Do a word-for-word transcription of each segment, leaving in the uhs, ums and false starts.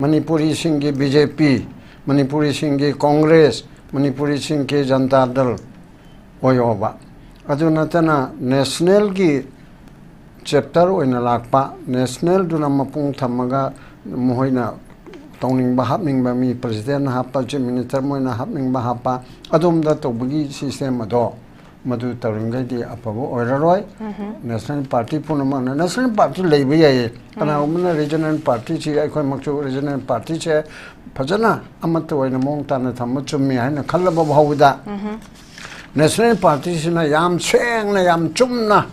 ꯃꯅꯤꯄꯨꯔꯤꯁꯤꯡꯒꯤ B J ꯄꯤ, ꯃꯅꯤꯄꯨꯔꯤꯁꯤꯡꯒꯤ ꯀꯣꯡꯒ꯭ꯔꯦꯁ, ꯃꯅꯤꯄꯨꯔꯤꯁꯤꯡꯒꯤ ꯖꯟꯇꯥ ꯗꯜ ꯑꯣꯏꯌꯣꯕ꯫ ꯑꯗꯨ ꯅꯠꯇꯅ ꯅꯦꯁꯅꯦꯜꯒꯤ ꯆꯦꯞꯇꯔ ꯑꯣꯏꯅ ꯂꯥꯛꯄ, ꯅꯦꯁꯅꯦꯜꯗꯨꯅ ꯃꯄꯨꯡ ꯊꯝꯃꯒ ꯃꯈꯣꯏꯅ ꯇꯧꯅꯤꯡꯕ ꯍꯥꯞꯅꯤꯡꯕ, ꯃꯤ ꯄ꯭ꯔꯁꯤꯗꯦꯟꯅ ꯍꯥꯞꯄ, ꯆꯤꯐ ꯃꯤꯅꯤꯁꯇꯔ ꯃꯣꯏꯅ ꯍꯥꯞꯅꯤꯡꯕ ꯍꯥꯞꯄ, ꯑꯗꯣꯝꯗ ꯇꯧꯕꯒꯤ ꯁꯤꯁꯇꯦꯝ ꯑꯗꯣ, ꯃꯗꯨ ꯇꯧꯔꯤꯉꯩꯗꯤ ꯑꯐꯕ ꯑꯣꯏꯔꯔꯣꯏ꯫ ꯅꯦꯁꯅꯦꯜ ꯄꯥꯔꯇꯤ ꯄꯨꯝꯅꯃꯛꯅ, ꯅꯦꯁꯅꯦꯜ ꯄꯥꯔꯇꯤ ꯂꯩꯕ ꯌꯥꯏꯌꯦ, ꯀꯅꯥꯒꯨꯝꯕꯅ ꯔꯤꯖꯅꯦꯜ ꯄꯥꯔꯇꯤꯁꯤ, ꯑꯩꯈꯣꯏꯃꯛꯁꯨ ꯔꯤꯖꯅꯦꯜ ꯄꯥꯔꯇꯤꯁꯦ ꯐꯖꯅ ꯑꯃꯠꯇ ꯑꯣꯏꯅ ꯃꯑꯣꯡ ꯇꯥꯅ ꯊꯝꯕ ꯆꯨꯝꯃꯤ ꯍꯥꯏꯅ ꯈꯜꯂꯕ ꯐꯥꯎꯕꯗ, ꯅꯦꯁꯅꯦꯜ ꯄꯥꯔꯇꯤꯁꯤꯅ ꯌꯥꯝ ꯁꯦꯡꯅ, ꯌꯥꯝ ꯆꯨꯝꯅ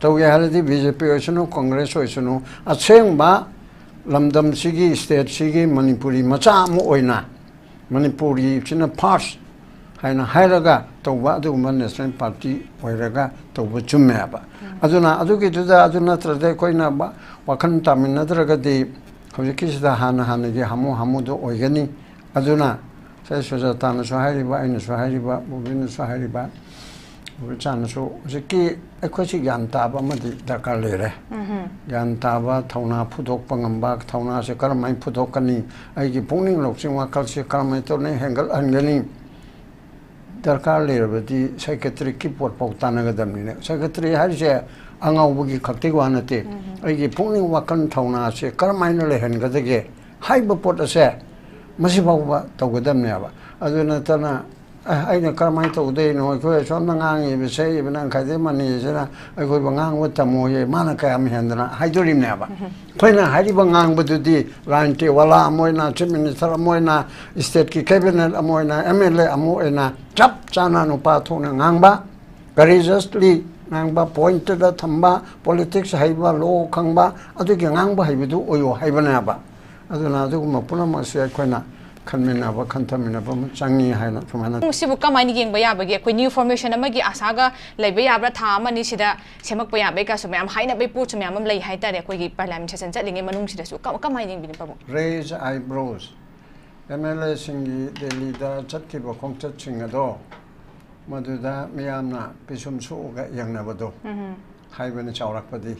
ꯇꯧꯒꯦ ꯍꯥꯏꯔꯗꯤ, ꯕꯤ ꯖꯦ ꯄꯤ ꯑꯣꯏꯁꯅꯨ, ꯀꯣꯡꯒ꯭ꯔꯦꯁ ꯑꯣꯏꯁꯅꯨ, ꯑꯁꯦꯡꯕ ꯂꯝꯗꯝꯁꯤꯒꯤ, ꯁ꯭ꯇꯦꯠꯁꯤꯒꯤ ꯃꯅꯤꯄꯨꯔꯤ ꯃꯆꯥ ꯑꯃ ꯑꯣꯏꯅ, ꯃꯅꯤꯄꯨꯔꯤꯁꯤꯅ ꯐꯥꯔꯁ ꯍꯥꯏꯅ ꯍꯥꯏꯔꯒ ꯇꯧꯕ ꯑꯗꯨꯒꯨꯝꯕ ꯅꯦꯁꯅꯦꯜ ꯄꯥꯔꯇꯤ ꯑꯣꯏꯔꯒ ꯇꯧꯕ ꯆꯨꯝꯃꯦꯕ꯫ ꯑꯗꯨꯅ ꯑꯗꯨꯒꯤꯗꯨꯗ, ꯑꯗꯨ ꯅꯠꯇ꯭ꯔꯗꯤ ꯑꯩꯈꯣꯏꯅ ꯋꯥ-, ꯋꯥꯈꯜ ꯇꯥꯃꯤꯟꯅꯗ꯭ꯔꯒꯗꯤ, ꯍꯧꯖꯤꯛꯀꯤꯁꯤꯗ ꯍꯥꯟꯅ ꯍꯥꯟꯅꯒꯤ ꯍꯥꯃꯨ ꯍꯥꯃꯨꯗꯣ ꯑꯣꯏꯒꯅꯤ꯫ ꯑꯗꯨꯅ ꯁꯦ ꯁꯨꯖꯥꯇꯥꯅꯁꯨ ꯍꯥꯏꯔꯤꯕ, ꯑꯩꯅꯁꯨ ꯍꯥꯏꯔꯤꯕ, ꯕꯣꯕꯤꯅꯁꯨ ꯍꯥꯏꯔꯤꯕ, ꯕꯣꯕꯤꯆꯥꯅꯁꯨ, ꯍꯧꯖꯤꯛꯀꯤ ꯑꯩꯈꯣꯏꯁꯤ ꯒ꯭ꯌꯥꯟ ꯇꯥꯕ ꯑꯃꯗꯤ ꯗꯔꯀꯥꯔ ꯂꯩꯔꯦ꯫ ꯒ꯭ꯌꯥꯟ ꯇꯥꯕ, ꯊꯧꯅꯥ ꯐꯨꯗꯣꯛꯄ ꯉꯝꯕ, ꯊꯧꯅꯥꯁꯦ ꯀꯔꯝꯍꯥꯏꯅ ꯐꯨꯗꯣꯛꯀꯅꯤ, ꯑꯩꯒꯤ ꯄꯨꯛꯅꯤꯡ ꯂꯧꯁꯤꯡ ꯋꯥꯈꯜꯁꯦ ꯀꯔꯝꯍꯥꯏꯅ ꯇꯧꯅ ꯍꯦꯟꯒꯠꯍꯟꯒꯅꯤ, ꯗꯔꯀꯥꯔ ꯂꯩꯔꯕꯗꯤ ꯁꯥꯏꯀꯦꯇ꯭ꯔꯤꯛꯀꯤ ꯄꯣꯠ ꯐꯥꯎ ꯇꯥꯟꯅꯒꯗꯕꯅꯤꯅꯦ꯫ ꯁꯥꯏꯀꯦꯇ꯭ꯔꯤ ꯍꯥꯏꯔꯤꯁꯦ ꯑꯉꯥꯎꯕꯒꯤ ꯈꯛꯇꯒꯤ ꯋꯥ ꯅꯠꯇꯦ꯫ ꯑꯩꯒꯤ ꯄꯨꯛꯅꯤꯡ ꯋꯥꯈꯜ ꯊꯧꯅꯥꯁꯦ ꯀꯔꯝꯍꯥꯏꯅ ꯂꯩꯍꯟꯒꯗꯒꯦ ꯍꯥꯏꯕ ꯄꯣꯠ ꯑꯁꯦ ꯃꯁꯤ ꯐꯥꯎꯕ ꯇꯧꯒꯗꯕꯅꯦꯕ꯫ ꯑꯗꯨ ꯅꯠꯇꯅ, "ꯑꯦ, ꯑꯩꯅ ꯀꯔꯝꯍꯥꯏꯅ ꯇꯧꯗꯣꯏꯅꯣ? ꯑꯩꯈꯣꯏ ꯑꯁꯣꯝꯗ ꯉꯥꯡꯉꯤꯕ, ꯁꯛꯏꯕ ꯅꯪ ꯈꯥꯏꯗꯦ ꯃꯅꯤꯁꯤꯅ ꯑꯩꯈꯣꯏꯕꯨ ꯉꯥꯡꯕ ꯇꯝꯃꯣꯌꯦ, ꯃꯥꯅ ꯀꯌꯥꯝ ꯍꯦꯟꯗꯅ ꯍꯥꯏꯗꯣꯔꯤꯕꯅꯦꯕ?" ꯑꯩꯈꯣꯏꯅ ꯍꯥꯏꯔꯤꯕ ꯉꯥꯡꯕꯗꯨꯗꯤ ꯔꯥꯖꯅꯤꯇꯤ ꯋꯥꯂꯥ ꯑꯃ ꯑꯣꯏꯅ, ꯆꯤꯐ ꯃꯤꯅꯤꯁꯇꯔ ꯑꯃ ꯑꯣꯏꯅ, ꯁ꯭ꯇꯦꯠꯀꯤ ꯀꯦꯕꯤꯅꯦꯠ ꯑꯃ ꯑꯣꯏꯅ, ꯑꯦꯝ ꯑꯦꯜ ꯑꯦ ꯑꯃ ꯑꯣꯏꯅ ꯆꯞ ꯆꯥꯅ ꯅꯨꯄꯥ ꯊꯣꯛꯅ ꯉꯥꯡꯕ, ꯀꯔꯦꯖꯁꯂꯤ ꯉꯥꯡꯕ, ꯄꯣꯏꯟꯇꯗ ꯊꯝꯕ, ꯄꯣꯂꯤꯇꯤꯛꯁ ꯍꯩꯕ, ꯂꯣ ꯈꯪꯕ, ꯑꯗꯨꯒꯤ ꯉꯥꯡꯕ ꯍꯩꯕꯗꯨ ꯑꯣꯏꯌꯣ ꯍꯥꯏꯕꯅꯦꯕ꯫ ꯑꯗꯨꯅ ꯑꯗꯨꯒꯨꯝꯕ ꯄꯨꯝꯅꯃꯛꯁꯦ ꯑꯩꯈꯣꯏꯅ ꯈꯟꯃꯤꯟꯅꯕ, ꯈꯟꯊꯃꯤꯟꯅꯕ ꯑꯃ ꯆꯪꯉꯤ ꯍꯥꯏꯅ ꯁꯨꯃꯥꯏꯅ꯫ ꯁꯤꯕꯨ ꯀꯃꯥꯏꯅ ꯌꯦꯡꯕ ꯌꯥꯕꯒꯦ? ꯑꯩꯈꯣꯏ ꯅ꯭ꯌꯨ ꯐꯣꯔꯃꯦꯁꯟ ꯑꯃꯒꯤ ꯑꯥꯁꯥꯒ ꯂꯩꯕ ꯌꯥꯕ꯭ꯔꯥ? ꯊꯥ ꯑꯃ ꯑꯅꯤ ꯁꯤꯗ ꯁꯦꯝꯃꯛꯄ ꯌꯥꯕꯒꯤ ꯀꯥꯁꯨ ꯃꯌꯥꯝ ꯍꯥꯏꯅꯕꯒꯤ ꯄꯣꯠꯁꯨ ꯃꯌꯥꯝ ꯑꯃ ꯂꯩ ꯍꯥꯏꯇꯥꯔꯦ, ꯑꯩꯈꯣꯏꯒꯤ ꯄꯥꯔꯂꯤꯌꯥꯃꯦꯟ ꯁꯦꯁꯟ ꯆꯠꯂꯤꯉꯩ ꯃꯅꯨꯡꯁꯤꯗꯁꯨ꯫ ꯀ-, ꯀꯃꯥꯏꯅ ꯌꯦꯡꯕꯤꯅꯤ, ꯄꯥꯕꯨꯡ? Raise eyebrows꯫ ꯑꯦꯝ ꯑꯦꯜ ꯑꯦꯁꯤꯡꯒꯤ ꯗꯦꯜꯂꯤꯗ ꯆꯠꯈꯤꯕ ꯈꯣꯡꯆꯠꯁꯤꯡ ꯑꯗꯣ, ꯃꯗꯨꯗ ꯃꯤꯌꯥꯝꯅ ꯄꯤꯁꯨꯝ ꯁꯣꯛꯑꯒ ꯌꯦꯡꯅꯕꯗꯣ ꯍꯥꯏꯕꯅꯤ ꯆꯥꯎꯔꯥꯛꯄꯗꯤ꯫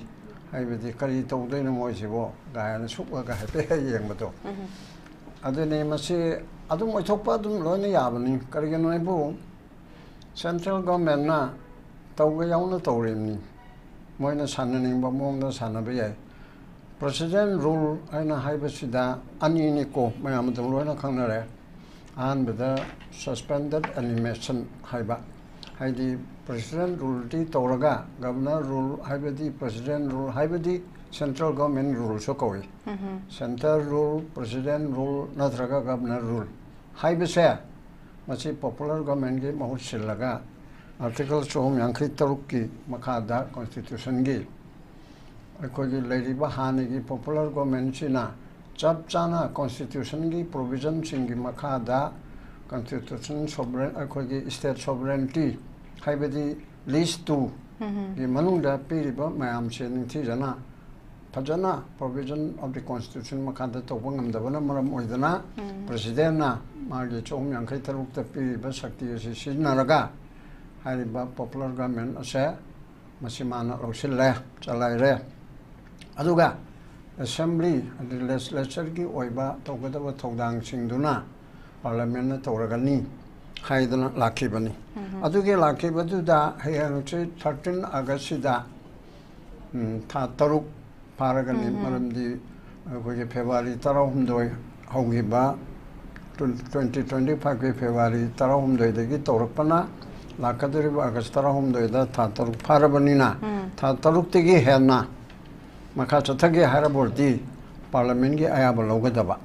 ꯍꯥꯏꯕꯗꯤ ꯀꯔꯤ ꯇꯧꯗꯣꯏꯅꯣ ꯃꯣꯏꯁꯤꯕꯣ ꯀꯥꯏꯅ ꯁꯨꯛꯂꯒ ꯍꯥꯏꯐꯦꯠ ꯍꯦꯛ ꯌꯦꯡꯕꯗꯣ꯫ ꯑꯗꯨꯅꯤ, ꯃꯁꯤ ꯑꯗꯨꯝ ꯑꯣꯏꯊꯣꯛꯄ ꯑꯗꯨꯝ ꯂꯣꯏꯅ ꯌꯥꯕꯅꯤ꯫ ꯀꯔꯤꯒꯤꯅꯣ ꯍꯥꯏꯕꯨ, ꯁꯦꯟꯇ꯭ꯔꯦꯜ ꯒꯣꯔꯃꯦꯟꯅ ꯇꯧꯕ ꯌꯥꯎꯅ ꯇꯧꯔꯤꯕꯅꯤ꯫ ꯃꯣꯏꯅ ꯁꯥꯟꯅꯅꯤꯡꯕ ꯃꯑꯣꯡꯗ ꯁꯥꯟꯅꯕ ꯌꯥꯏ꯫ ꯄ꯭ꯔꯦꯁꯤꯗꯦꯟ ꯔꯨꯜ ꯍꯥꯏꯅ ꯍꯥꯏꯕꯁꯤꯗ ꯑꯅꯤꯅꯤꯀꯣ, ꯃꯌꯥꯝ ꯑꯗꯨꯝ ꯂꯣꯏꯅ ꯈꯪꯅꯔꯦ꯫ ꯑꯍꯥꯟꯕꯗ suspended animation ꯍꯥꯏꯕ, ꯍꯥꯏꯗꯤ ꯄ꯭ꯔꯦꯁꯤꯗꯦꯟ ꯔꯨꯜꯗꯤ ꯇꯧꯔꯒ ꯒꯕꯔꯅꯔ ꯔꯨꯜ ꯍꯥꯏꯕꯗꯤ ꯄ꯭ꯔꯦꯁꯤꯗꯦꯟ ꯔꯨꯜ ꯍꯥꯏꯕꯗꯤ ꯁꯦꯟꯇ꯭ꯔꯦꯜ ꯒꯣꯔꯃꯦꯟ ꯔꯨꯜꯁꯨ ꯀꯧꯏ꯫ ꯁꯦꯟꯇꯔ ꯔꯨꯜ, ꯄ꯭ꯔꯦꯁꯤꯗꯦꯟ ꯔꯨꯜ ꯅꯠꯇ꯭ꯔꯒ ꯒꯕꯔꯅꯔ ꯔꯨꯜ ꯍꯥꯏꯕꯁꯦ, ꯃꯁꯤ ꯄꯣꯄꯨꯂꯔ ꯒꯣꯔꯃꯦꯟꯒꯤ ꯃꯍꯨꯠ ꯁꯤꯜꯂꯒ ꯑꯥꯔꯇꯤꯀꯜ ꯆꯍꯨꯝ ꯌꯥꯡꯈꯩ ꯇꯔꯨꯛꯀꯤ ꯃꯈꯥꯗ ꯀꯣꯟꯁꯇꯤꯇ꯭ꯌꯨꯁꯟꯒꯤ ꯑꯩꯈꯣꯏꯒꯤ ꯂꯩꯔꯤꯕ ꯍꯥꯟꯅꯒꯤ ꯄꯣꯄꯨꯂꯔ ꯒꯣꯔꯃꯦꯟꯁꯤꯅ ꯆꯞ ꯆꯥꯅ ꯀꯣꯟꯁꯇꯤꯇ꯭ꯌꯨꯁꯟꯒꯤ ꯄ꯭ꯔꯣꯚꯤꯖꯟꯁꯤꯡꯒꯤ ꯃꯈꯥꯗ ꯀꯣꯟꯁꯇꯤꯇ꯭ꯌꯨꯁꯟ ꯁꯣꯚꯔꯦꯟ, ꯑꯩꯈꯣꯏꯒꯤ ꯁ꯭ꯇꯦꯠ ꯁꯣꯚꯔꯦꯟꯇꯤ ꯍꯥꯏꯕꯗꯤ ꯂꯤꯁ ꯇꯨꯒꯤ ꯃꯅꯨꯡꯗ ꯄꯤꯔꯤꯕ ꯃꯌꯥꯝꯁꯦ ꯅꯤꯡꯊꯤꯖꯅ ꯐꯖꯅ provision of the constitution ꯃꯈꯥꯗ ꯇꯧꯕ ꯉꯝꯗꯕꯅ ꯃꯔꯝ ꯑꯣꯏꯗꯅ ꯄ꯭ꯔꯦꯁꯤꯗꯦꯟꯅ ꯃꯥꯒꯤ ꯆꯍꯨꯝ ꯌꯥꯡꯈꯩ ꯇꯔꯨꯛꯇ ꯄꯤꯔꯤꯕ ꯁꯛꯇꯤ ꯑꯁꯤ ꯁꯤꯖꯤꯟꯅꯔꯒ ꯍꯥꯏꯔꯤꯕ ꯄꯣꯄꯨꯂꯔ ꯒꯣꯔꯃꯦꯟ ꯑꯁꯦ ꯃꯁꯤ ꯃꯥꯅ ꯂꯧꯁꯤꯜꯂꯦ, ꯆꯂꯥꯏꯔꯦ꯫ ꯑꯗꯨꯒ ꯑꯦꯁꯦꯝꯕ꯭ꯂꯤ, ꯍꯥꯏꯗꯤ ꯂꯦꯖꯤꯁꯂꯦꯆꯔꯒꯤ ꯑꯣꯏꯕ ꯇꯧꯒꯗꯕ ꯊꯧꯗꯥꯡꯁꯤꯡꯗꯨꯅ ꯄꯥꯔꯂꯤꯌꯥꯃꯦꯟꯅ ꯇꯧꯔꯒꯅꯤ ꯍꯥꯏꯗꯅ ꯂꯥꯛꯈꯤꯕꯅꯤ꯫ ꯑꯗꯨꯒꯤ ꯂꯥꯛꯈꯤꯕꯗꯨꯗ ꯍꯌꯦꯡ ꯍꯪꯆꯤꯠ thirteen Augustꯁꯤꯗ, ꯎꯝ, ꯊꯥ ꯇꯔꯨꯛ ꯐꯥꯔꯒꯅꯤ꯫ ꯃꯔꯝꯗꯤ ꯑꯩꯈꯣꯏꯒꯤ ꯐꯦꯕ꯭ꯔꯨꯋꯥꯔꯤ ꯇꯔꯥꯍꯨꯝꯗꯣꯏ ꯍꯧꯈꯤꯕ, twenty twenty fiveꯀꯤ ꯐꯦꯕ꯭ꯔꯨꯋꯥꯔꯤ ꯇꯔꯥꯍꯨꯝꯗꯣꯏꯗꯒꯤ ꯇꯧꯔꯛꯄꯅ ꯂꯥꯛꯀꯗꯧꯔꯤꯕ ꯑꯥꯒꯁ ꯇꯔꯥꯍꯨꯝꯗꯣꯏꯗ ꯊꯥ ꯇꯔꯨꯛ ꯐꯥꯔꯕꯅꯤꯅ, ꯊꯥ ꯇꯔꯨꯛꯇꯒꯤ ꯍꯦꯟꯅ ꯃꯈꯥ ꯆꯠꯊꯒꯦ ꯍꯥꯏꯔꯕ ꯑꯣꯏꯔꯗꯤ ꯄꯥꯔꯂꯤꯌꯥꯃꯦꯟꯒꯤ ꯑꯌꯥꯕ ꯂꯧꯒꯗꯕ꯫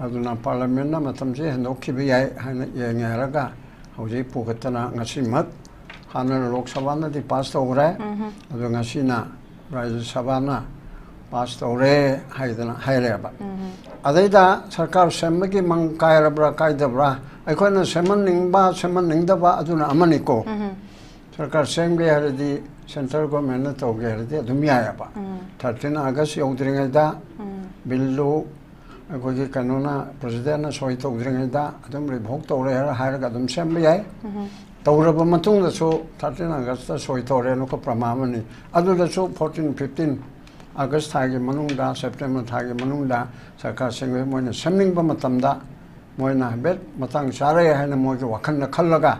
ꯑꯗꯨꯅ ꯄꯥꯔꯂꯤꯌꯥꯃꯦꯟꯅ ꯃꯇꯝꯁꯦ ꯍꯦꯟꯗꯣꯛꯈꯤꯕ ꯌꯥꯏ ꯍꯥꯏꯅ ꯌꯦꯡꯉꯦ ꯍꯥꯏꯔꯒ ꯍꯧꯖꯤꯛ ꯄꯨꯈꯠꯇꯅ ꯉꯁꯤꯃꯛ, ꯍꯥꯟꯅ ꯂꯣꯛ ꯁꯚꯥꯅꯗꯤ ꯄꯥꯁ ꯇꯧꯈ꯭ꯔꯦ, ꯑꯗꯣ ꯉꯁꯤꯅ ꯔꯥꯖ꯭ꯌ ꯁꯚꯥꯅ ꯄꯥꯁ ꯇꯧꯔꯦ ꯍꯥꯏꯗꯅ ꯍꯥꯏꯔꯦꯕ꯫ ꯑꯗꯩꯗ ꯁꯔꯀꯥꯔ ꯁꯦꯝꯕꯒꯤ ꯃꯪ ꯀꯥꯏꯔꯕ꯭ꯔꯥ ꯀꯥꯏꯗꯕ꯭ꯔꯥ, ꯑꯩꯈꯣꯏꯅ ꯁꯦꯝꯍꯟꯅꯤꯡꯕ ꯁꯦꯝꯍꯟꯅꯤꯡꯗꯕ ꯑꯗꯨꯅ ꯑꯃꯅꯤꯀꯣ꯫ ꯁꯔꯀꯥꯔ ꯁꯦꯝꯒꯦ ꯍꯥꯏꯔꯗꯤ, ꯁꯦꯟꯇ꯭ꯔꯦꯜ ꯒꯣꯔꯃꯦꯟꯅ ꯇꯧꯒꯦ ꯍꯥꯏꯔꯗꯤ ꯑꯗꯨꯝ ꯌꯥꯏꯑꯕ꯫ Thirteen August ꯌꯧꯗ꯭ꯔꯤꯉꯩꯗ ꯕꯤꯜꯗꯨ ꯑꯩꯈꯣꯏꯒꯤ ꯀꯩꯅꯣꯅ, ꯄ꯭ꯔꯦꯁꯤꯗꯦꯟꯅ ꯁꯣꯏ ꯇꯧꯗ꯭ꯔꯤꯉꯩꯗ ꯑꯗꯨꯝ ꯔꯤꯚꯣꯛ ꯇꯧꯔꯦ ꯍꯥꯏꯔ-, ꯍꯥꯏꯔꯒ ꯑꯗꯨꯝ ꯁꯦꯝꯕ ꯌꯥꯏ꯫ ꯇꯧꯔꯕ ꯃꯇꯨꯡꯗꯁꯨ thirteen Augustꯇ ꯁꯣꯏ ꯇꯧꯔꯦꯅ ꯑꯩꯈꯣꯏ ꯄ꯭ꯔꯃꯥꯟ ꯑꯃꯅꯤ꯫ ꯑꯗꯨꯗꯁꯨ fourteen fifteen ꯑꯥꯒꯁ ꯊꯥꯒꯤ ꯃꯅꯨꯡꯗ, ꯁꯦꯞꯇꯦꯝꯕꯔ ꯊꯥꯒꯤ ꯃꯅꯨꯡꯗ ꯁꯔꯀꯥꯔ ꯁꯦꯝꯒꯦ꯫ ꯃꯣꯏꯅ ꯁꯦꯝꯅꯤꯡꯕ ꯃꯇꯝꯗ ꯃꯣꯏꯅ ꯍꯥꯏꯐꯦꯠ ꯃꯇꯥꯡ ꯆꯥꯔꯦ ꯍꯥꯏꯅ ꯃꯣꯏꯒꯤ ꯋꯥꯈꯜꯗ ꯈꯜꯂꯒ,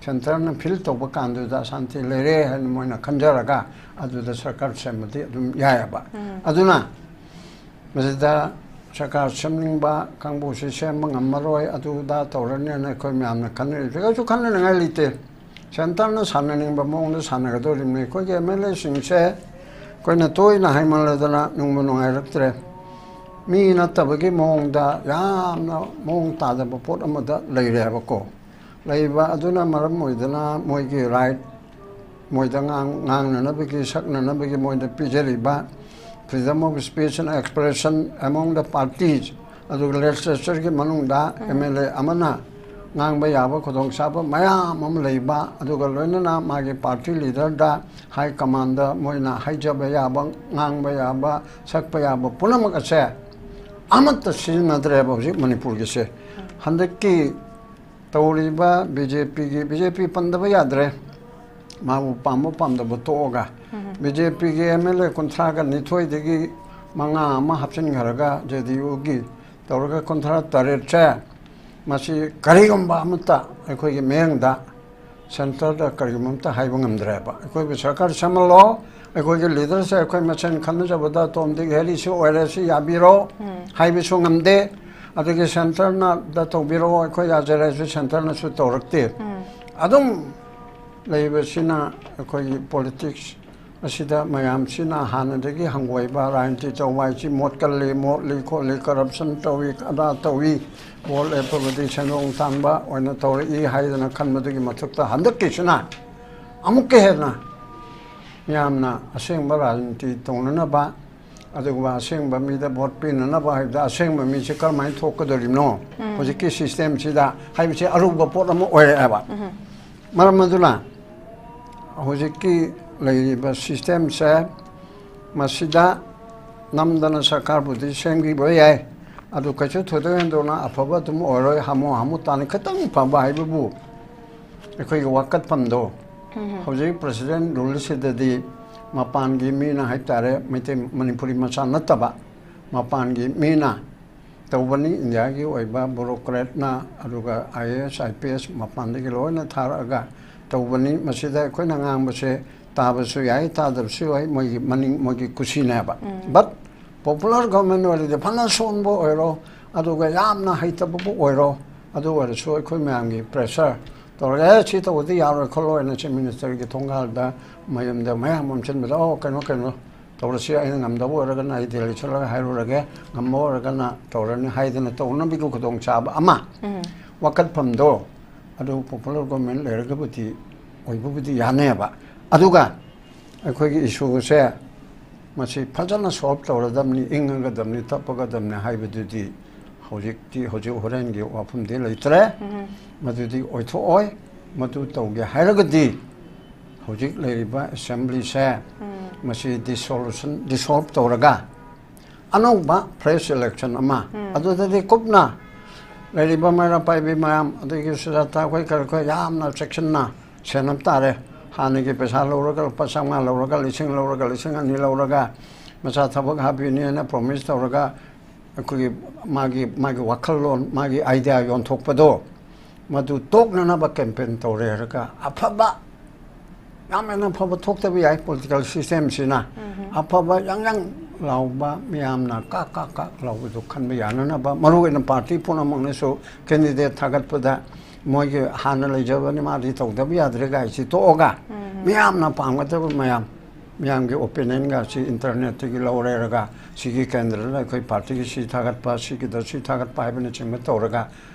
ꯁꯦꯟꯇꯔꯅ ꯐꯤꯜ ꯇꯧꯕ ꯀꯥꯟꯗꯨꯗ ꯁꯥꯟꯇꯤ ꯂꯩꯔꯦ ꯍꯥꯏꯅ ꯃꯣꯏꯅ ꯈꯟꯖꯔꯒ ꯑꯗꯨꯗ ꯁꯔꯀꯥꯔ ꯁꯦꯝꯕꯗꯤ ꯑꯗꯨꯝ ꯌꯥꯏꯑꯕ꯫ ꯑꯗꯨꯅ ꯃꯁꯤꯗ ꯁꯔꯀꯥꯔ ꯁꯦꯝꯅꯤꯡꯕ ꯀꯥꯡꯕꯨꯁꯤ ꯁꯦꯝꯕ ꯉꯝꯃꯔꯣꯏ, ꯑꯗꯨꯗ ꯇꯧꯔꯅꯤꯅ ꯑꯩꯈꯣꯏ ꯃꯌꯥꯝꯅ ꯈꯟꯅꯔꯤꯕꯁꯦ ꯀꯩꯁꯨ ꯈꯟꯅꯅꯤꯡꯉꯥꯏ ꯂꯩꯇꯦ꯫ ꯁꯦꯟꯇꯔꯅ ꯁꯥꯟꯅꯅꯤꯡꯕ ꯃꯑꯣꯡꯗ ꯁꯥꯟꯅꯒꯗꯧꯔꯤꯕꯅꯤ꯫ ꯑꯩꯈꯣꯏꯒꯤ ꯑꯦꯝ ꯑꯦꯜ ꯑꯦꯁꯤꯡꯁꯦ ꯑꯩꯈꯣꯏꯅ ꯇꯣꯏꯅ ꯍꯥꯏꯃꯜꯂꯗꯅ ꯅꯨꯡꯕꯨ ꯅꯨꯡꯉꯥꯏꯔꯛꯇ꯭ꯔꯦ꯫ ꯃꯤ ꯅꯠꯇꯕꯒꯤ ꯃꯑꯣꯡꯗ ꯌꯥꯝꯅ ꯃꯑꯣꯡ ꯇꯥꯗꯕ ꯄꯣꯠ ꯑꯃꯗ ꯂꯩꯔꯦ ꯍꯥꯏꯕꯀꯣ꯫ ꯂꯩꯕ ꯑꯗꯨꯅ ꯃꯔꯝ ꯑꯣꯏꯗꯅ ꯃꯣꯏꯒꯤ ꯔꯥꯏꯠ, ꯃꯣꯏꯗ ꯉꯥꯡ-, ꯉꯥꯡꯅꯅꯕꯒꯤ, ꯁꯛꯅꯅꯕꯒꯤ ꯃꯣꯏꯗ ꯄꯤꯖꯔꯤꯕ freedom of speech and expression among the parties, ꯑꯗꯨꯒ ꯂꯦꯖꯤꯁꯂꯦꯆꯔꯒꯤ ꯃꯅꯨꯡꯗ ꯑꯦꯝ ꯑꯦꯜ ꯑꯦ ꯑꯃꯅ ꯉꯥꯡꯕ ꯌꯥꯕ ꯈꯨꯗꯣꯡꯆꯥꯕ ꯃꯌꯥꯝ ꯑꯃ ꯂꯩꯕ, ꯑꯗꯨꯒ ꯂꯣꯏꯅꯅ ꯃꯥꯒꯤ ꯄꯥꯔꯇꯤ ꯂꯤꯗꯔꯗ ꯍꯥꯏ ꯀꯃꯥꯟꯗ ꯃꯣꯏꯅ ꯍꯥꯏꯖꯕ ꯌꯥꯕ, ꯉꯥꯡꯕ ꯌꯥꯕ, ꯁꯛꯄ ꯌꯥꯕ ꯄꯨꯝꯅꯃꯛ ꯑꯁꯦ ꯑꯃꯠꯇ ꯁꯤꯖꯤꯟꯅꯗ꯭ꯔꯦꯕ ꯍꯧꯖꯤꯛ ꯃꯅꯤꯄꯨꯔꯒꯤꯁꯦ꯫ ꯍꯟꯗꯛꯀꯤ ꯇꯧꯔꯤꯕ ꯕꯤ ꯖꯦ ꯄꯤꯒꯤ, ꯕꯤ ꯖꯦ ꯄꯤ ꯄꯟꯗꯕ ꯌꯥꯗ꯭ꯔꯦ, ꯃꯥꯕꯨ ꯄꯥꯝꯕ ꯄꯥꯝꯗꯕ ꯇꯣꯛꯑꯒ, ꯕꯤ ꯖꯦ ꯄꯤꯒꯤ ꯑꯦꯝ ꯑꯦꯜ ꯑꯦ ꯀꯨꯟꯊ꯭ꯔꯥꯒ ꯅꯤꯊꯣꯏꯗꯒꯤ ꯃꯉꯥ ꯑꯃ ꯍꯥꯞꯆꯤꯟꯈ꯭ꯔꯒ, ꯖꯦ ꯗꯤ ꯌꯨꯒꯤ ꯇꯧꯔꯒ ꯀꯨꯟꯊ꯭ꯔꯥ ꯇꯔꯦꯠꯁꯦ, ꯃꯁꯤ ꯀꯔꯤꯒꯨꯝꯕ ꯑꯃꯠꯇ ꯑꯩꯈꯣꯏꯒꯤ ꯃꯤꯌꯥꯝꯗ, ꯁꯦꯟꯇꯔꯗ ꯀꯔꯤꯒꯨꯝꯕ ꯑꯃꯠꯇ ꯍꯥꯏꯕ ꯉꯝꯗ꯭ꯔꯦꯕ꯫ ꯑꯩꯈꯣꯏꯕꯨ ꯁꯔꯀꯥꯔ ꯁꯦꯝꯍꯜꯂꯣ, ꯑꯩꯈꯣꯏꯒꯤ ꯂꯤꯗꯔꯁꯦ ꯑꯩꯈꯣꯏ ꯃꯁꯦꯟ ꯈꯟꯅꯖꯕꯗ ꯇꯣꯝ ꯗꯤꯛ ꯍꯦꯔꯤ ꯁꯤ ꯑꯣꯏꯔꯦ, ꯁꯤ ꯌꯥꯕꯤꯔꯣ ꯍꯥꯏꯕꯁꯨ ꯉꯝꯗꯦ꯫ ꯑꯗꯒꯤ ꯁꯦꯟꯇꯔꯅ ꯗ ꯇꯧꯕꯤꯔꯣ, ꯑꯩꯈꯣꯏ ꯌꯥꯖꯔꯦꯁꯨ ꯁꯦꯟꯇꯔꯅꯁꯨ ꯇꯧꯔꯛꯇꯦ꯫ ꯑꯗꯨꯝ ꯂꯩꯕꯁꯤꯅ ꯑꯩꯈꯣꯏꯒꯤ ꯄꯣꯂꯤꯇꯤꯛꯁ ꯑꯁꯤꯗ ꯃꯌꯥꯝꯁꯤꯅ ꯍꯥꯟꯅꯗꯒꯤ ꯍꯪꯒꯣꯏꯕ, ꯔꯥꯖꯅꯤꯇꯤ ꯇꯧꯕ ꯍꯥꯏꯁꯤ ꯃꯣꯠ ꯀꯜꯂꯤ, ꯃꯣꯠꯂꯤ, ꯈꯣꯠꯂꯤ, ꯀꯔꯞꯁꯟ ꯇꯧꯏ, ꯑꯗꯥ ꯇꯧꯏ, ꯚꯣꯠ ꯂꯦꯞꯄꯕꯗꯤ ꯁꯦꯟꯗꯣꯡ ꯇꯥꯟꯕ ꯑꯣꯏꯅ ꯇꯧꯔꯛꯏ ꯍꯥꯏꯗꯅ ꯈꯟꯕꯗꯨꯒꯤ ꯃꯊꯛꯇ ꯍꯟꯗꯛꯀꯤꯁꯤꯅ ꯑꯃꯨꯛꯀ ꯍꯦꯟꯅ ꯃꯤꯌꯥꯝꯅ ꯑꯁꯦꯡꯕ ꯔꯥꯖꯅꯤꯇꯤ ꯇꯧꯅꯅꯕ, ꯑꯗꯨꯒ ꯑꯁꯦꯡꯕ ꯃꯤꯗ ꯚꯣꯠ ꯄꯤꯅꯅꯕ ꯍꯥꯏꯕꯗ ꯑꯁꯦꯡꯕ ꯃꯤꯁꯦ ꯀꯔꯝꯍꯥꯏꯅ ꯊꯣꯛꯀꯗꯧꯔꯤꯕꯅꯣ ꯍꯧꯖꯤꯛꯀꯤ ꯁꯤꯁꯇꯦꯝꯁꯤꯗ ꯍꯥꯏꯕꯁꯤ ꯑꯔꯨꯕ ꯄꯣꯠ ꯑꯃ ꯑꯣꯏꯔꯛꯑꯦꯕ꯫ ꯃꯔꯝ ꯑꯗꯨꯅ ꯍꯧꯖꯤꯛꯀꯤ ꯂꯩꯔꯤꯕ ꯁꯤꯁꯇꯦꯝꯁꯦ ꯃꯁꯤꯗ ꯅꯝꯗꯅ ꯁꯔꯀꯥꯔꯕꯨꯗꯤ ꯁꯦꯝꯈꯤꯕ ꯌꯥꯏ, ꯑꯗꯨ ꯀꯩꯁꯨ ꯊꯣꯏꯗꯣꯛ ꯍꯦꯟꯗꯣꯛꯅ ꯑꯐꯕ ꯑꯗꯨꯝ ꯑꯣꯏꯔꯣꯏ꯫ ꯍꯥꯃꯨ ꯍꯥꯃꯨ ꯇꯥꯅ ꯈꯤꯇꯪ ꯐꯕ ꯍꯥꯏꯕꯕꯨ ꯑꯩꯈꯣꯏꯒꯤ ꯋꯥꯀꯠꯐꯝꯗꯣ ꯍꯧꯖꯤꯛ ꯄ꯭ꯔꯁꯤꯗꯦꯟ ꯔꯨꯜꯁꯤꯗꯗꯤ ꯃꯄꯥꯟꯒꯤ ꯃꯤꯅ ꯍꯥꯏꯇꯥꯔꯦ, ꯃꯩꯇꯩ ꯃꯅꯤꯄꯨꯔꯤ ꯃꯆꯥ ꯅꯠꯇꯕ ꯃꯄꯥꯟꯒꯤ ꯃꯤꯅ ꯇꯧꯕꯅꯤ, ꯏꯟꯗꯤꯌꯥꯒꯤ ꯑꯣꯏꯕ ꯕ꯭ꯌꯨꯔꯣꯀ꯭ꯔꯦꯠꯅ, ꯑꯗꯨꯒ I A S, I P S ꯃꯄꯥꯟꯗꯒꯤ ꯂꯣꯏꯅ ꯊꯥꯔꯛꯑꯒ ꯇꯧꯕꯅꯤ꯫ ꯃꯁꯤꯗ ꯑꯩꯈꯣꯏꯅ ꯉꯥꯡꯕꯁꯦ ꯇꯥꯕꯁꯨ ꯌꯥꯏ, ꯇꯥꯗꯕꯁꯨ ꯌꯥꯏ, ꯃꯣꯏꯒꯤ ꯃꯅꯤꯡ, ꯃꯣꯏꯒꯤ ꯀꯨꯁꯤꯅꯦꯕ꯫ ꯕꯠ ꯄꯣꯄꯨꯂꯔ ꯒꯣꯔꯃꯦꯟ ꯑꯣꯏꯔꯗꯤ ꯐꯅ ꯁꯣꯟꯕ ꯑꯣꯏꯔꯣ, ꯑꯗꯨꯒ ꯌꯥꯝꯅ ꯍꯩꯇꯕꯕꯨ ꯑꯣꯏꯔꯣ, ꯑꯗꯨ ꯑꯣꯏꯔꯁꯨ ꯑꯩꯈꯣꯏ ꯃꯌꯥꯝꯒꯤ ꯄ꯭ꯔꯦꯁꯔ ꯇꯧꯔꯒ, "ꯑꯦ, ꯁꯤ ꯇꯧꯕꯗꯤ ꯌꯥꯔꯣꯏ ꯈꯣꯠꯂꯣꯏꯅ" ꯆꯤꯐ ꯃꯤꯅꯤꯁꯇꯔꯒꯤ ꯊꯣꯡꯒꯥꯜꯗ ꯃꯌꯨꯝꯗ ꯃꯌꯥꯝ ꯑꯣꯝꯁꯤꯟꯕꯗ, "ꯑꯣ, ꯀꯩꯅꯣ, ꯀꯩꯅꯣ ꯇꯧꯔꯁꯤ, ꯑꯩꯅ ꯉꯝꯗꯕ ꯑꯣꯏꯔꯒꯅ ꯑꯩ ꯗꯦꯜꯂꯤ ꯆꯠꯂꯒ ꯍꯥꯏꯔꯨꯔꯒꯦ, ꯉꯝꯕ ꯑꯣꯏꯔꯒꯅ ꯇꯧꯔꯅꯤ" ꯍꯥꯏꯗꯅ ꯇꯧꯅꯕꯒꯤ ꯈꯨꯗꯣꯡꯆꯥꯕ ꯑꯃ, ꯋꯥꯀꯠꯐꯝꯗꯣ ꯑꯗꯨ ꯄꯣꯄꯨꯂꯔ ꯒꯣꯔꯃꯦꯟ ꯂꯩꯔꯒꯕꯨꯗꯤ ꯑꯣꯏꯕꯕꯨꯗꯤ ꯌꯥꯅꯦꯕ꯫ ꯑꯗꯨꯒ ꯑꯩꯈꯣꯏꯒꯤ ꯏꯁꯨꯁꯦ ꯃꯁꯤ ꯐꯖꯅ ꯁꯣꯜꯕ ꯇꯧꯔꯗꯕꯅꯤ, ꯏꯪꯉꯒꯗꯕꯅꯤ, ꯇꯞꯄꯒꯗꯕꯅꯤ ꯍꯥꯏꯕꯗꯨꯗꯤ ꯍꯧꯖꯤꯛꯇꯤ, ꯍꯧꯖꯤꯛ ꯍꯣꯔꯦꯟꯒꯤ ꯋꯥꯐꯝꯗꯤ ꯂꯩꯇ꯭ꯔꯦ꯫ ꯃꯗꯨꯗꯤ ꯑꯣꯏꯊꯣꯛꯑꯣꯏ꯫ ꯃꯗꯨ ꯇꯧꯒꯦ ꯍꯥꯏꯔꯒꯗꯤ ꯍꯧꯖꯤꯛ ꯂꯩꯔꯤꯕ ꯑꯦꯁꯦꯝꯕ꯭ꯂꯤꯁꯦ ꯃꯁꯤ ꯗꯤꯁꯣꯂꯨꯁꯟ, ꯗꯤꯁꯣꯜꯕ ꯇꯧꯔꯒ ꯑꯅꯧꯕ ꯐ꯭ꯔꯦꯁ ꯏꯂꯦꯛꯁꯟ ꯑꯃ, ꯑꯗꯨꯗꯗꯤ ꯀꯨꯞꯅ ꯂꯩꯔꯤꯕ ꯃꯩꯔꯥ ꯄꯥꯏꯕꯤ ꯃꯌꯥꯝ, ꯑꯗꯒꯤ ꯁꯨꯖꯥꯇꯥ ꯑꯩꯈꯣꯏ ꯀꯔꯤ ꯑꯩꯈꯣꯏ ꯌꯥꯝꯅ ꯆꯦꯛꯁꯤꯟꯅ ꯁꯦꯟꯅꯕ ꯇꯥꯔꯦ꯫ ꯍꯥꯟꯅꯒꯤ ꯄꯩꯁꯥ ꯂꯧꯔꯒ, ꯂꯨꯄꯥ ꯆꯥꯝꯃꯉꯥ ꯂꯧꯔꯒ, ꯂꯤꯁꯤꯡ ꯂꯧꯔꯒ, ꯂꯤꯁꯤꯡ ꯑꯅꯤ ꯂꯧꯔꯒ, ꯃꯆꯥ ꯊꯕꯛ ꯍꯥꯞꯄꯤꯅꯦꯅ ꯄ꯭ꯔꯣꯃꯤꯁ ꯇꯧꯔꯒ, ꯑꯩꯈꯣꯏꯒꯤ ꯃꯥꯒꯤ, ꯃꯥꯒꯤ ꯋꯥꯈꯜꯂꯣꯟ, ꯃꯥꯒꯤ ꯑꯥꯏꯗꯤꯌꯥ ꯌꯣꯟꯊꯣꯛꯄꯗꯣ, ꯃꯗꯨ ꯇꯣꯛꯅꯅꯕ ꯀꯦꯝꯄꯦꯟ ꯇꯧꯔꯦ ꯍꯥꯏꯔꯒ, ꯑꯐꯕ, ꯌꯥꯝ ꯍꯦꯟꯅ ꯑꯐꯕ ꯊꯣꯛꯇꯕ ꯌꯥꯏ ꯄꯣꯂꯤꯇꯤꯀꯦꯜ ꯁꯤꯁꯇꯦꯝꯁꯤꯅ꯫ ꯑꯐꯕ ꯌꯥꯡ ꯌꯥꯡ ꯂꯥꯎꯕ, ꯃꯤꯌꯥꯝꯅ ꯀꯥꯛ ꯀꯥꯛ ꯀꯥꯛ ꯂꯥꯎꯕꯗꯨ ꯈꯟꯕ ꯌꯥꯅꯅꯕ, ꯃꯔꯨꯑꯣꯏꯅ ꯄꯥꯔꯇꯤ ꯄꯨꯝꯅꯃꯛꯅꯁꯨ ꯀꯦꯟꯗꯤꯗꯦꯠ ꯊꯥꯒꯠꯄꯗ ꯃꯣꯏꯒꯤ ꯍꯥꯟꯅ ꯂꯩꯖꯕꯅꯤ, ꯃꯥꯗꯤ ꯇꯧꯗꯕ ꯌꯥꯗ꯭ꯔꯦ ꯒꯥꯏꯁꯤ ꯇꯣꯛꯑꯒ, ꯃꯤꯌꯥꯝꯅ ꯄꯥꯝꯒꯗꯕ ꯃꯌꯥꯝ, ꯃꯤꯌꯥꯝꯒꯤ ꯑꯣꯄꯤꯅꯤꯌꯟꯒꯁꯤ ꯏꯟꯇꯔꯅꯦꯠꯇꯒꯤ ꯂꯧꯔꯦꯔꯒ, ꯁꯤꯒꯤ ꯀꯦꯟꯗ꯭ꯔꯗ ꯑꯩꯈꯣꯏ ꯄꯥꯔꯇꯤꯒꯤ ꯁꯤ ꯊꯥꯒꯠꯄ, ꯁꯤꯒꯤꯗ ꯁꯤ ꯊꯥꯒꯠꯄ ꯍꯥꯏꯕꯅꯆꯤꯡꯕ ꯇꯧꯔꯒ,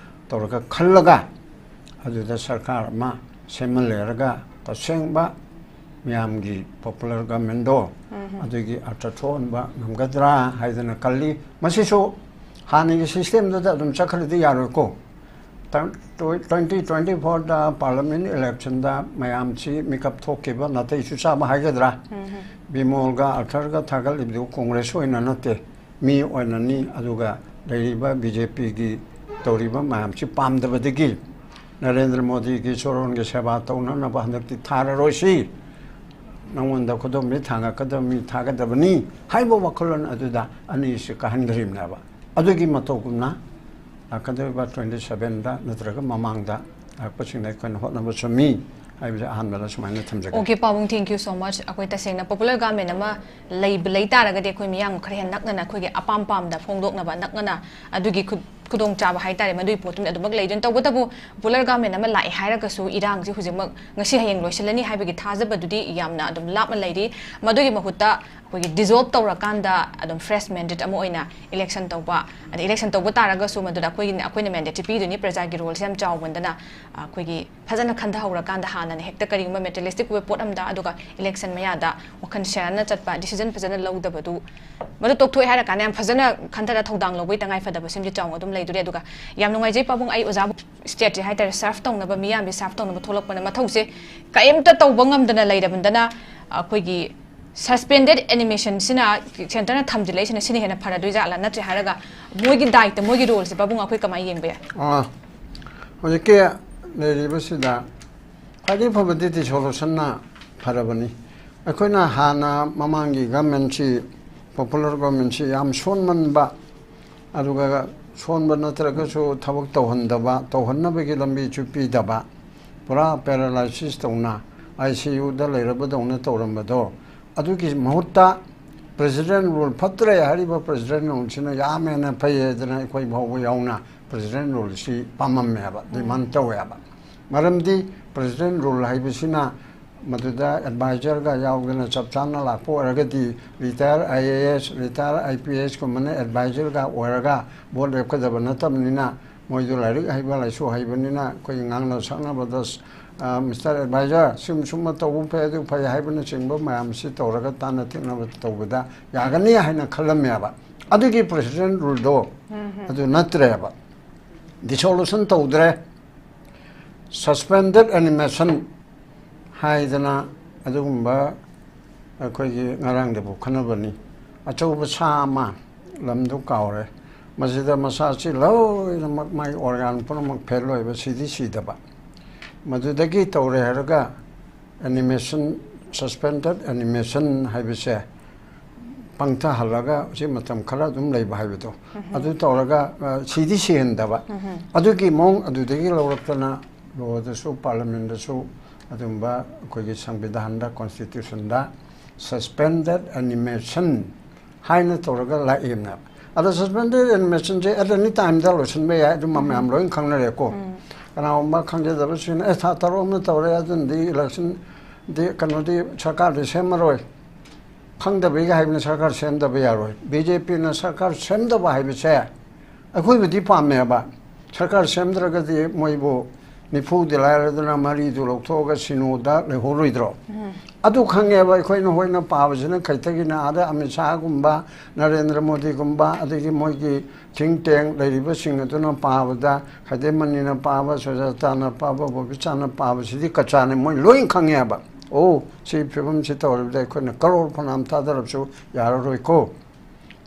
ꯇꯧꯔꯒ ꯈꯜꯂꯒ, ꯑꯗꯨꯗ ꯁꯔꯀꯥꯔ ꯑꯃ ꯁꯦꯝꯍꯜꯂꯦꯔꯒ, ꯇꯁꯦꯡꯕ ꯃꯤꯌꯥꯝꯒꯤ ꯄꯣꯄꯨꯂꯔ ꯒꯃꯦꯟꯗꯣ ꯑꯗꯨꯒꯤ ꯑꯔꯊ ꯊꯣꯛꯍꯟꯕ ꯉꯝꯒꯗ꯭ꯔꯥ ꯍꯥꯏꯗꯅ ꯈꯜꯂꯤ꯫ ꯃꯁꯤꯁꯨ ꯍꯥꯟꯅꯒꯤ ꯁꯤꯁꯇꯦꯝꯗꯨꯗ ꯑꯗꯨꯝ ꯆꯠꯈ꯭ꯔꯗꯤ ꯌꯥꯔꯣꯏꯀꯣ꯫ ꯇ꯭ꯋꯦꯟꯇꯤ ꯇ꯭ꯋꯦꯟꯇꯤ ꯐꯣꯔꯗ ꯄꯥꯔꯂꯤꯌꯥꯃꯦꯟ ꯏꯂꯦꯛꯁꯟꯗ ꯃꯌꯥꯝꯁꯤ ꯃꯤꯀꯞ ꯊꯣꯛꯈꯤꯕ, ꯅꯥꯇꯩꯁꯨ ꯆꯥꯕ ꯍꯥꯏꯒꯗ꯭ꯔꯥ, ꯕꯤꯃꯣꯜꯒ ꯑꯔꯊꯔꯒ ꯊꯥꯒꯠꯂꯤꯕꯗꯨ ꯀꯣꯡꯒ꯭ꯔꯦꯁ ꯑꯣꯏꯅ ꯅꯠꯇꯦ, ꯃꯤ ꯑꯣꯏꯅꯅꯤ꯫ ꯑꯗꯨꯒ ꯂꯩꯔꯤꯕ ꯕꯤ ꯖꯦ ꯄꯤꯒꯤ ꯇꯧꯔꯤꯕ ꯃꯌꯥꯝꯁꯤ ꯄꯥꯝꯗꯕꯗꯒꯤ ꯅꯔꯦꯟꯗ꯭ꯔ ꯃꯣꯗꯤꯒꯤ ꯆꯣꯔꯣꯟꯒꯤ ꯁꯦꯕꯥ ꯇꯧꯅꯅꯕ ꯍꯟꯗꯛꯇꯤ ꯊꯥꯔꯔꯣꯏꯁꯤ꯫ ꯅꯉꯣꯟꯗ ꯈꯨꯗꯣꯝꯕꯤ ꯊꯥꯡꯉꯛꯀꯗꯕ ꯃꯤ ꯊꯥꯒꯗꯕꯅꯤ ꯍꯥꯏꯕ ꯋꯥꯈꯜꯂꯣꯟ ꯑꯗꯨꯗ ꯑꯅꯤꯁꯤ ꯀꯥꯍꯟꯈ꯭ꯔꯤꯕꯅꯦꯕ꯫ ꯑꯗꯨꯒꯤ ꯃꯇꯧꯒꯨꯝꯅ ꯂꯥꯛꯀꯗꯧꯔꯤꯕ twenty sevenꯗ ꯅꯠꯇ꯭ꯔꯒ ꯃꯃꯥꯡꯗ ꯂꯥꯛꯄꯁꯤꯡꯗ ꯑꯩꯈꯣꯏꯅ ꯍꯣꯠꯅꯕ ꯆꯨꯝꯃꯤ ꯍꯥꯏꯕꯁꯦ ꯑꯍꯥꯟꯕꯗ ꯁꯨꯃꯥꯏꯅ ꯊꯝꯖꯒꯦ꯫ Okay, ꯄꯥꯕꯨꯡ, thank you so much. ꯑꯩꯈꯣꯏ ꯇꯁꯦꯡꯅ popular government ꯑꯃ ꯂꯩꯕ ꯂꯩ ꯇꯥꯔꯒꯗꯤ ꯑꯩꯈꯣꯏ ꯃꯤꯌꯥꯝ ꯈꯔ ꯍꯦꯟꯅ ꯅꯛꯅꯅ ꯑꯩꯈꯣꯏꯒꯤ ꯑꯄꯥꯝ ꯄꯥꯝꯗ ꯐꯣꯡꯗꯣꯛꯅꯕ ꯅꯛꯅꯅ ꯑꯗꯨꯒꯤ ꯈꯨ- ꯈꯨꯗꯣꯡꯆꯥꯕ ꯍꯥꯏꯇꯥꯔꯦ, ꯃꯗꯨꯒꯤ ꯄꯣꯠꯇꯨꯝꯗꯤ ꯑꯗꯨꯃꯛ ꯂꯩꯗꯣꯏꯅꯤ꯫ ꯇꯧꯕꯇꯕꯨ popular government ꯑꯃ ꯂꯥꯛꯑꯦ ꯍꯥꯏꯔꯒꯁꯨ ꯏꯔꯥꯡꯁꯤ ꯍꯧꯖꯤꯛꯃꯛ ꯉꯁꯤ ꯍꯌꯦꯡ ꯂꯣꯏꯁꯤꯜꯂꯅꯤ ꯍꯥꯏꯕꯒꯤ ꯊꯥꯖꯕꯗꯨꯗꯤ ꯌꯥꯝꯅ ꯑꯗꯨꯝ ꯂꯥꯞꯅ ꯂꯩꯔꯤ꯫ ꯃꯗꯨꯒꯤ ꯃꯍꯨꯠꯇ ꯑꯩꯈꯣꯏꯒꯤ dissolve ꯇꯧꯔꯀꯥꯟꯗ ꯑꯗꯨꯝ fresh mandate ꯑꯃ ꯑꯣꯏꯅ election ꯇꯧꯕ, ꯑꯗ election ꯇꯧꯕ ꯇꯥꯔꯒꯁꯨ ꯃꯗꯨꯗ ꯑꯩꯈꯣꯏꯒꯤ, ꯑꯩꯈꯣꯏꯅ mandate ꯄꯤꯗꯣꯏꯅꯤ꯫ ꯄ꯭ꯔꯖꯥꯒꯤ roleꯁꯦ ꯌꯥꯝ ꯆꯥꯎꯃꯟꯗꯅ ꯑꯩꯈꯣꯏꯒꯤ ꯐꯖꯅ ꯈꯟꯊꯍꯧꯔꯀꯥꯟꯗ ꯍꯥꯟꯅꯅ ꯍꯦꯛꯇ ꯀꯔꯤꯒꯨꯝꯕ materialistic ꯑꯣꯏꯕ ꯄꯣꯠ ꯑꯃꯗ ꯑꯗꯨꯒ election ꯃꯌꯥꯗ ꯋꯥꯈꯜ ꯁꯦꯔꯥꯟꯅ ꯆꯠꯄ, decision ꯐꯖꯅ ꯂꯧꯗꯕꯗꯨ, ꯃꯗꯨ ꯇꯣꯛꯊꯣꯛꯑꯦ ꯍꯥꯏꯔ ꯀꯥꯟꯗ ꯌꯥꯝ ꯐꯖꯅ ꯈꯟꯊꯔ ꯊꯧꯗꯥꯡ ꯂꯧꯕꯒꯤ ꯇꯉꯥꯏ ꯐꯗꯕ ꯁꯤꯃꯗꯤ ꯆꯥꯎꯅ ꯑꯗꯨꯝ ꯂꯩꯗꯣꯔꯤ꯫ ꯑꯗꯨꯒ ꯌꯥꯝ ꯅꯨꯡꯉꯥꯏꯖꯩ ꯄꯥꯕꯨꯡ, ꯑꯩ ꯑꯣꯖꯥꯕꯨ stateꯁꯦ ꯍꯥꯏꯇꯥꯔꯦ serve ꯇꯧꯅꯕ, ꯃꯤꯌꯥꯝꯒꯤ serve ꯇꯧꯅꯕ ꯊꯣꯛꯂꯛꯄꯅ ꯃꯊꯧꯁꯦ ꯀꯔꯤꯝꯇ ꯇꯧꯕ ꯉꯝꯗꯅ ꯂꯩꯔꯕꯅꯤꯅ ꯑꯩꯈꯣꯏꯒꯤ suspended animationꯁꯤꯅ centreꯅ ꯊꯝꯖꯤꯜꯂꯛꯏꯁꯤꯅ ꯁꯤꯅ ꯍꯦꯟꯅ ꯐꯔꯗꯣꯏ ꯖꯥꯠꯂꯥ? ꯅꯠꯇ꯭ꯔꯦ ꯍꯥꯏꯔꯒ ꯃꯣꯏꯒꯤ ꯗꯥꯏꯇ, ꯃꯣꯏꯒꯤ roleꯁꯦ ꯄꯥꯕꯨꯡ ꯑꯩꯈꯣꯏ ꯀꯃꯥꯏꯅ ꯌꯦꯡꯕ ꯌꯥꯏ? ꯑꯥ, ꯍꯧꯖꯤꯛꯀꯤ ꯂꯩꯔꯤꯕꯁꯤꯗ ꯈ꯭ꯋꯥꯏꯗꯒꯤ ꯐꯕꯗꯤ dissolutionꯅ ꯐꯔꯕꯅꯤ꯫ ꯑꯩꯈꯣꯏꯅ ꯍꯥꯟꯅ ꯃꯃꯥꯡꯒꯤ governmentꯁꯤ, popular governmentꯁꯤ ꯌꯥꯝ ꯁꯣꯟꯃꯟꯕ, ꯑꯗꯨꯒ ꯁꯣꯟꯕ ꯅꯠꯇ꯭ꯔꯒꯁꯨ ꯊꯕꯛ ꯇꯧꯍꯟꯗꯕ, ꯇꯧꯍꯟꯅꯕꯒꯤ ꯂꯝꯕꯤꯁꯨ ꯄꯤꯗꯕ, ꯄꯨꯔꯥ paralysis ꯇꯧꯅ ICUꯗ ꯂꯩꯔꯕꯗꯧꯅ ꯇꯧꯔꯝꯕꯗꯣ, ꯑꯗꯨꯒꯤ ꯃꯍꯨꯠꯇ president rule ꯐꯠꯇ꯭ꯔꯦ ꯍꯥꯏꯔꯤꯕ president ruleꯁꯤꯅ ꯌꯥꯝ ꯍꯦꯟꯅ ꯐꯩ ꯍꯥꯏꯗꯅ ꯑꯩꯈꯣꯏ ꯐꯥꯎꯕ ꯌꯥꯎꯅ president ruleꯁꯤ ꯄꯥꯝꯃꯝꯃꯦꯕ, demand ꯇꯧꯋꯦꯕ꯫ ꯃꯔꯝꯗꯤ president rule ꯍꯥꯏꯕꯁꯤꯅ ꯃꯗꯨꯗ advisorꯒ ꯌꯥꯎꯗꯅ ꯆꯞ ꯆꯥꯅ ꯂꯥꯛꯄ ꯑꯣꯏꯔꯒꯗꯤ retire IAS, retire IPSꯀꯨꯝꯕꯅ advisorꯒ ꯑꯣꯏꯔꯒ vote ꯂꯦꯞꯀꯗꯕ ꯅꯠꯇꯕꯅꯤꯅ, ꯃꯣꯏꯗꯨ ꯂꯥꯏꯔꯤꯛ ꯍꯩꯕ ꯂꯥꯏꯁꯨ ꯍꯩꯕꯅꯤꯅ ꯑꯩꯈꯣꯏꯒꯤ ꯉꯥꯡꯅ ꯁꯛꯅꯕꯗ "ꯑ, Mister Advisor, ꯁꯨꯝ ꯁꯨꯝꯕ ꯇꯧꯕ ꯐꯩ, ꯑꯗꯨ ꯐꯩ" ꯍꯥꯏꯕꯅꯆꯤꯡꯕ ꯃꯌꯥꯝꯁꯤ ꯇꯧꯔꯒ ꯇꯥꯟꯅ ꯊꯦꯡꯅꯕ ꯇꯧꯕꯗ ꯌꯥꯒꯅꯤ ꯍꯥꯏꯅ ꯈꯜꯂꯝꯃꯦꯕ꯫ ꯑꯗꯨꯒꯤ president ruleꯗꯣ ꯑꯗꯨ ꯅꯠꯇ꯭ꯔꯦꯕ꯫ Dissolution ꯇꯧꯗ꯭ꯔꯦ, suspended animation ꯍꯥꯏꯗꯅ ꯑꯗꯨꯒꯨꯝꯕ ꯑꯩꯈꯣꯏꯒꯤ ꯉꯔꯥꯡꯗꯕꯨ ꯈꯟꯅꯕꯅꯤ꯫ ꯑꯆꯧꯕ ꯁꯥ ꯑꯃ, ꯂꯝꯗꯨ ꯀꯥꯎꯔꯦ, ꯃꯁꯤꯗ ꯃꯁꯥꯁꯤ ꯂꯣꯏꯅꯃꯛ ꯃꯥꯒꯤ organ ꯄꯨꯝꯅꯃꯛ fail ꯑꯣꯏꯕ, ꯁꯤꯗꯤ ꯁꯤꯗꯕ, ꯃꯗꯨꯗꯒꯤ ꯇꯧꯔꯦ ꯍꯥꯏꯔꯒ animation Suspended animation ꯍꯥꯏꯕꯁꯦ ꯄꯪꯊꯍꯜꯂꯒ ꯁꯤ ꯃꯇꯝ ꯈꯔ ꯑꯗꯨꯝ ꯂꯩꯕ ꯍꯥꯏꯕꯗꯣ, ꯑꯗꯨ ꯇꯧꯔꯒ, ꯑ, ꯁꯤꯗꯤ ꯁꯤꯍꯟꯗꯕ, ꯑꯗꯨꯒꯤ ꯃꯑꯣꯡ ꯑꯗꯨꯗꯒꯤ ꯂꯧꯔꯛꯇꯅ ꯂꯣꯗꯁꯨ, ꯄꯥꯔꯂꯤꯌꯥꯃꯦꯟꯗꯁꯨ ꯑꯗꯨꯝꯕ ꯑꯩꯈꯣꯏꯒꯤ ꯁꯪꯕꯤꯙꯥꯟꯗ, ꯀꯣꯟꯁꯇꯤꯇ꯭ꯌꯨꯁꯟꯗ suspended animation ꯍꯥꯏꯅ ꯇꯧꯔꯒ ꯂꯥꯛꯏꯕꯅꯦꯕ꯫ ꯑꯗꯣ suspended animationꯁꯦ at any timeꯗ ꯂꯣꯏꯁꯤꯟꯕ ꯌꯥꯏ, ꯑꯗꯨꯝ ꯃꯌꯥꯝ ꯂꯣꯏ ꯈꯪꯅꯔꯦꯀꯣ꯫ ꯀꯅꯥꯒꯨꯝꯕ ꯈꯪꯖꯗꯕꯁꯤꯡꯅ, "ꯑꯦ, ꯊꯥ ꯇꯔꯨꯛ ꯑꯃ ꯇꯧꯔꯦ, ꯑꯗꯨꯅꯗꯤ electionꯗꯤ, ꯀꯩꯅꯣꯗꯤ, ꯁꯔꯀꯥꯔꯗꯤ ꯁꯦꯝꯃꯔꯣꯏ", ꯈꯪꯗꯕꯩꯒ ꯍꯥꯏꯕꯅꯤ꯫ ꯁꯔꯀꯥꯔ ꯁꯦꯝꯗꯕ ꯌꯥꯔꯣꯏ꯫ ꯕꯤ ꯖꯦ ꯄꯤꯅ ꯁꯔꯀꯥꯔ ꯁꯦꯝꯗꯕ ꯍꯥꯏꯕꯁꯦ ꯑꯩꯈꯣꯏꯕꯨꯗꯤ ꯄꯥꯝꯃꯦꯕ꯫ ꯁꯔꯀꯥꯔ ꯁꯦꯝꯗ꯭ꯔꯒꯗꯤ ꯃꯣꯏꯕꯨ ꯅꯤꯐꯨꯗꯤ ꯂꯥꯏꯔꯗꯅ ꯃꯔꯤꯗꯨ ꯂꯧꯊꯣꯛꯑꯒ ꯁꯤꯅꯣꯗ ꯂꯩꯍꯧꯔꯣꯏꯗ꯭ꯔꯣ? ꯑꯗꯨ ꯈꯪꯉꯦꯕ꯫ ꯑꯩꯈꯣꯏꯅ ꯍꯣꯏꯅ ꯄꯥꯕꯁꯤꯅ ꯀꯩꯇꯒꯤꯅ ꯑꯥꯗ ꯑꯃꯤꯠ ꯁꯥꯍꯒꯨꯝꯕ, ꯅꯔꯦꯟꯗ꯭ꯔ ꯃꯣꯗꯤꯒꯨꯝꯕ, ꯑꯗꯒꯤ ꯃꯣꯏꯒꯤ think tank ꯂꯩꯔꯤꯕꯁꯤꯡ ꯑꯗꯨꯅ ꯄꯥꯕꯗ, ꯈꯥꯏꯗꯦꯃꯅꯤꯅ ꯄꯥꯕ, ꯁꯨꯖꯥꯇꯥꯅ ꯄꯥꯕ, ꯕꯣꯕꯤꯆꯥꯅ ꯄꯥꯕꯁꯤꯗꯤ ꯀꯆꯥꯅꯤ, ꯃꯣꯏ ꯂꯣꯏ ꯈꯪꯉꯦꯕ꯫ ꯑꯣ, ꯁꯤ ꯐꯤꯕꯝꯁꯤ ꯇꯧꯔꯕꯗ ꯑꯩꯈꯣꯏꯅ ꯀꯔꯣꯔ ꯐꯅꯌꯥꯝ ꯊꯥꯗꯔꯕꯁꯨ ꯌꯥꯔꯔꯣꯏꯀꯣ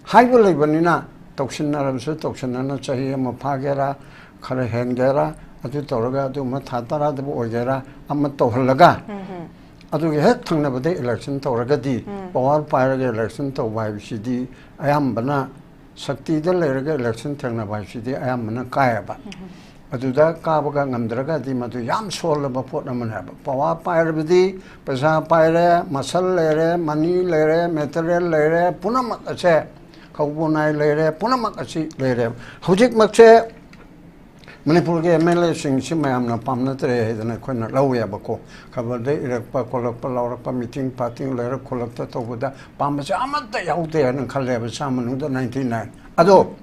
ꯍꯥꯏꯕ ꯂꯩꯕꯅꯤꯅ, ꯇꯧꯁꯤꯟꯅꯔꯕꯁꯨ ꯇꯧꯁꯤꯟꯅꯅ ꯆꯍꯤ ꯑꯃ ꯐꯥꯒꯦꯔꯥ, ꯈꯔ ꯍꯦꯟꯒꯦꯔꯥ, ꯑꯗꯨ ꯇꯧꯔꯒ ꯑꯗꯨꯝꯕ ꯊꯥ ꯇꯔꯥꯗꯕꯨ ꯑꯣꯏꯒꯦꯔꯥ, ꯑꯃ ꯇꯧꯍꯜꯂꯒ, ꯑꯗꯨꯒꯤ ꯍꯦꯛ ꯊꯪꯅꯕꯗ election ꯇꯧꯔꯒꯗꯤ, power ꯄꯥꯏꯔꯒ election ꯇꯧꯕ ꯍꯥꯏꯕꯁꯤꯗꯤ ꯑꯌꯥꯝꯕꯅ, ꯁꯛꯇꯤꯗ ꯂꯩꯔꯒ election ꯊꯦꯡꯅꯕ ꯍꯥꯏꯕꯁꯤꯗꯤ ꯑꯌꯥꯝꯕꯅ ꯀꯥꯏꯌꯦꯕ꯫ ꯑꯗꯨꯗ ꯀꯥꯕꯒ ꯉꯝꯗ꯭ꯔꯒꯗꯤ ꯃꯗꯨ ꯌꯥꯝ ꯁꯣꯜꯂꯕ ꯄꯣꯠ ꯑꯃꯅꯦꯕ꯫ Power ꯄꯥꯏꯔꯕꯗꯤ, ꯄꯩꯁꯥ ꯄꯥꯏꯔꯦ, muscle ꯂꯩꯔꯦ, money ꯂꯩꯔꯦ, material ꯂꯩꯔꯦ, ꯄꯨꯝꯅꯃꯛ ꯑꯁꯦ, ꯈꯧꯕꯨꯅꯥꯏ ꯂꯩꯔꯦ, ꯄꯨꯝꯅꯃꯛ ꯑꯁꯤ ꯂꯩꯔꯦ꯫ ꯍꯧꯖꯤꯛꯃꯛꯁꯦ ꯃꯅꯤꯄꯨꯔꯒꯤ ꯑꯦꯝ ꯑꯦꯜ ꯑꯦꯁꯤꯡꯁꯤ ꯃꯌꯥꯝꯅ ꯄꯥꯝꯅꯗ꯭ꯔꯦ ꯍꯥꯏꯗꯅ ꯑꯩꯈꯣꯏꯅ ꯂꯧꯋꯦꯕꯀꯣ꯫ ꯈꯕꯔꯗ ꯏꯔꯛꯄ ꯈꯣꯠꯂꯛꯄ, ꯂꯥꯎꯔꯛꯄ, meeting party ꯂꯩꯔꯛ ꯈꯣꯠꯂꯛꯇ ꯇꯧꯕꯗ ꯄꯥꯝꯕꯁꯦ ꯑꯃꯠꯇ ꯌꯥꯎꯗꯦ ꯍꯥꯏꯅ ꯈꯜꯂꯦꯕ, ꯆꯥꯝꯃ ꯃꯅꯨꯡꯗ ninety nine꯫ ꯑꯗꯣ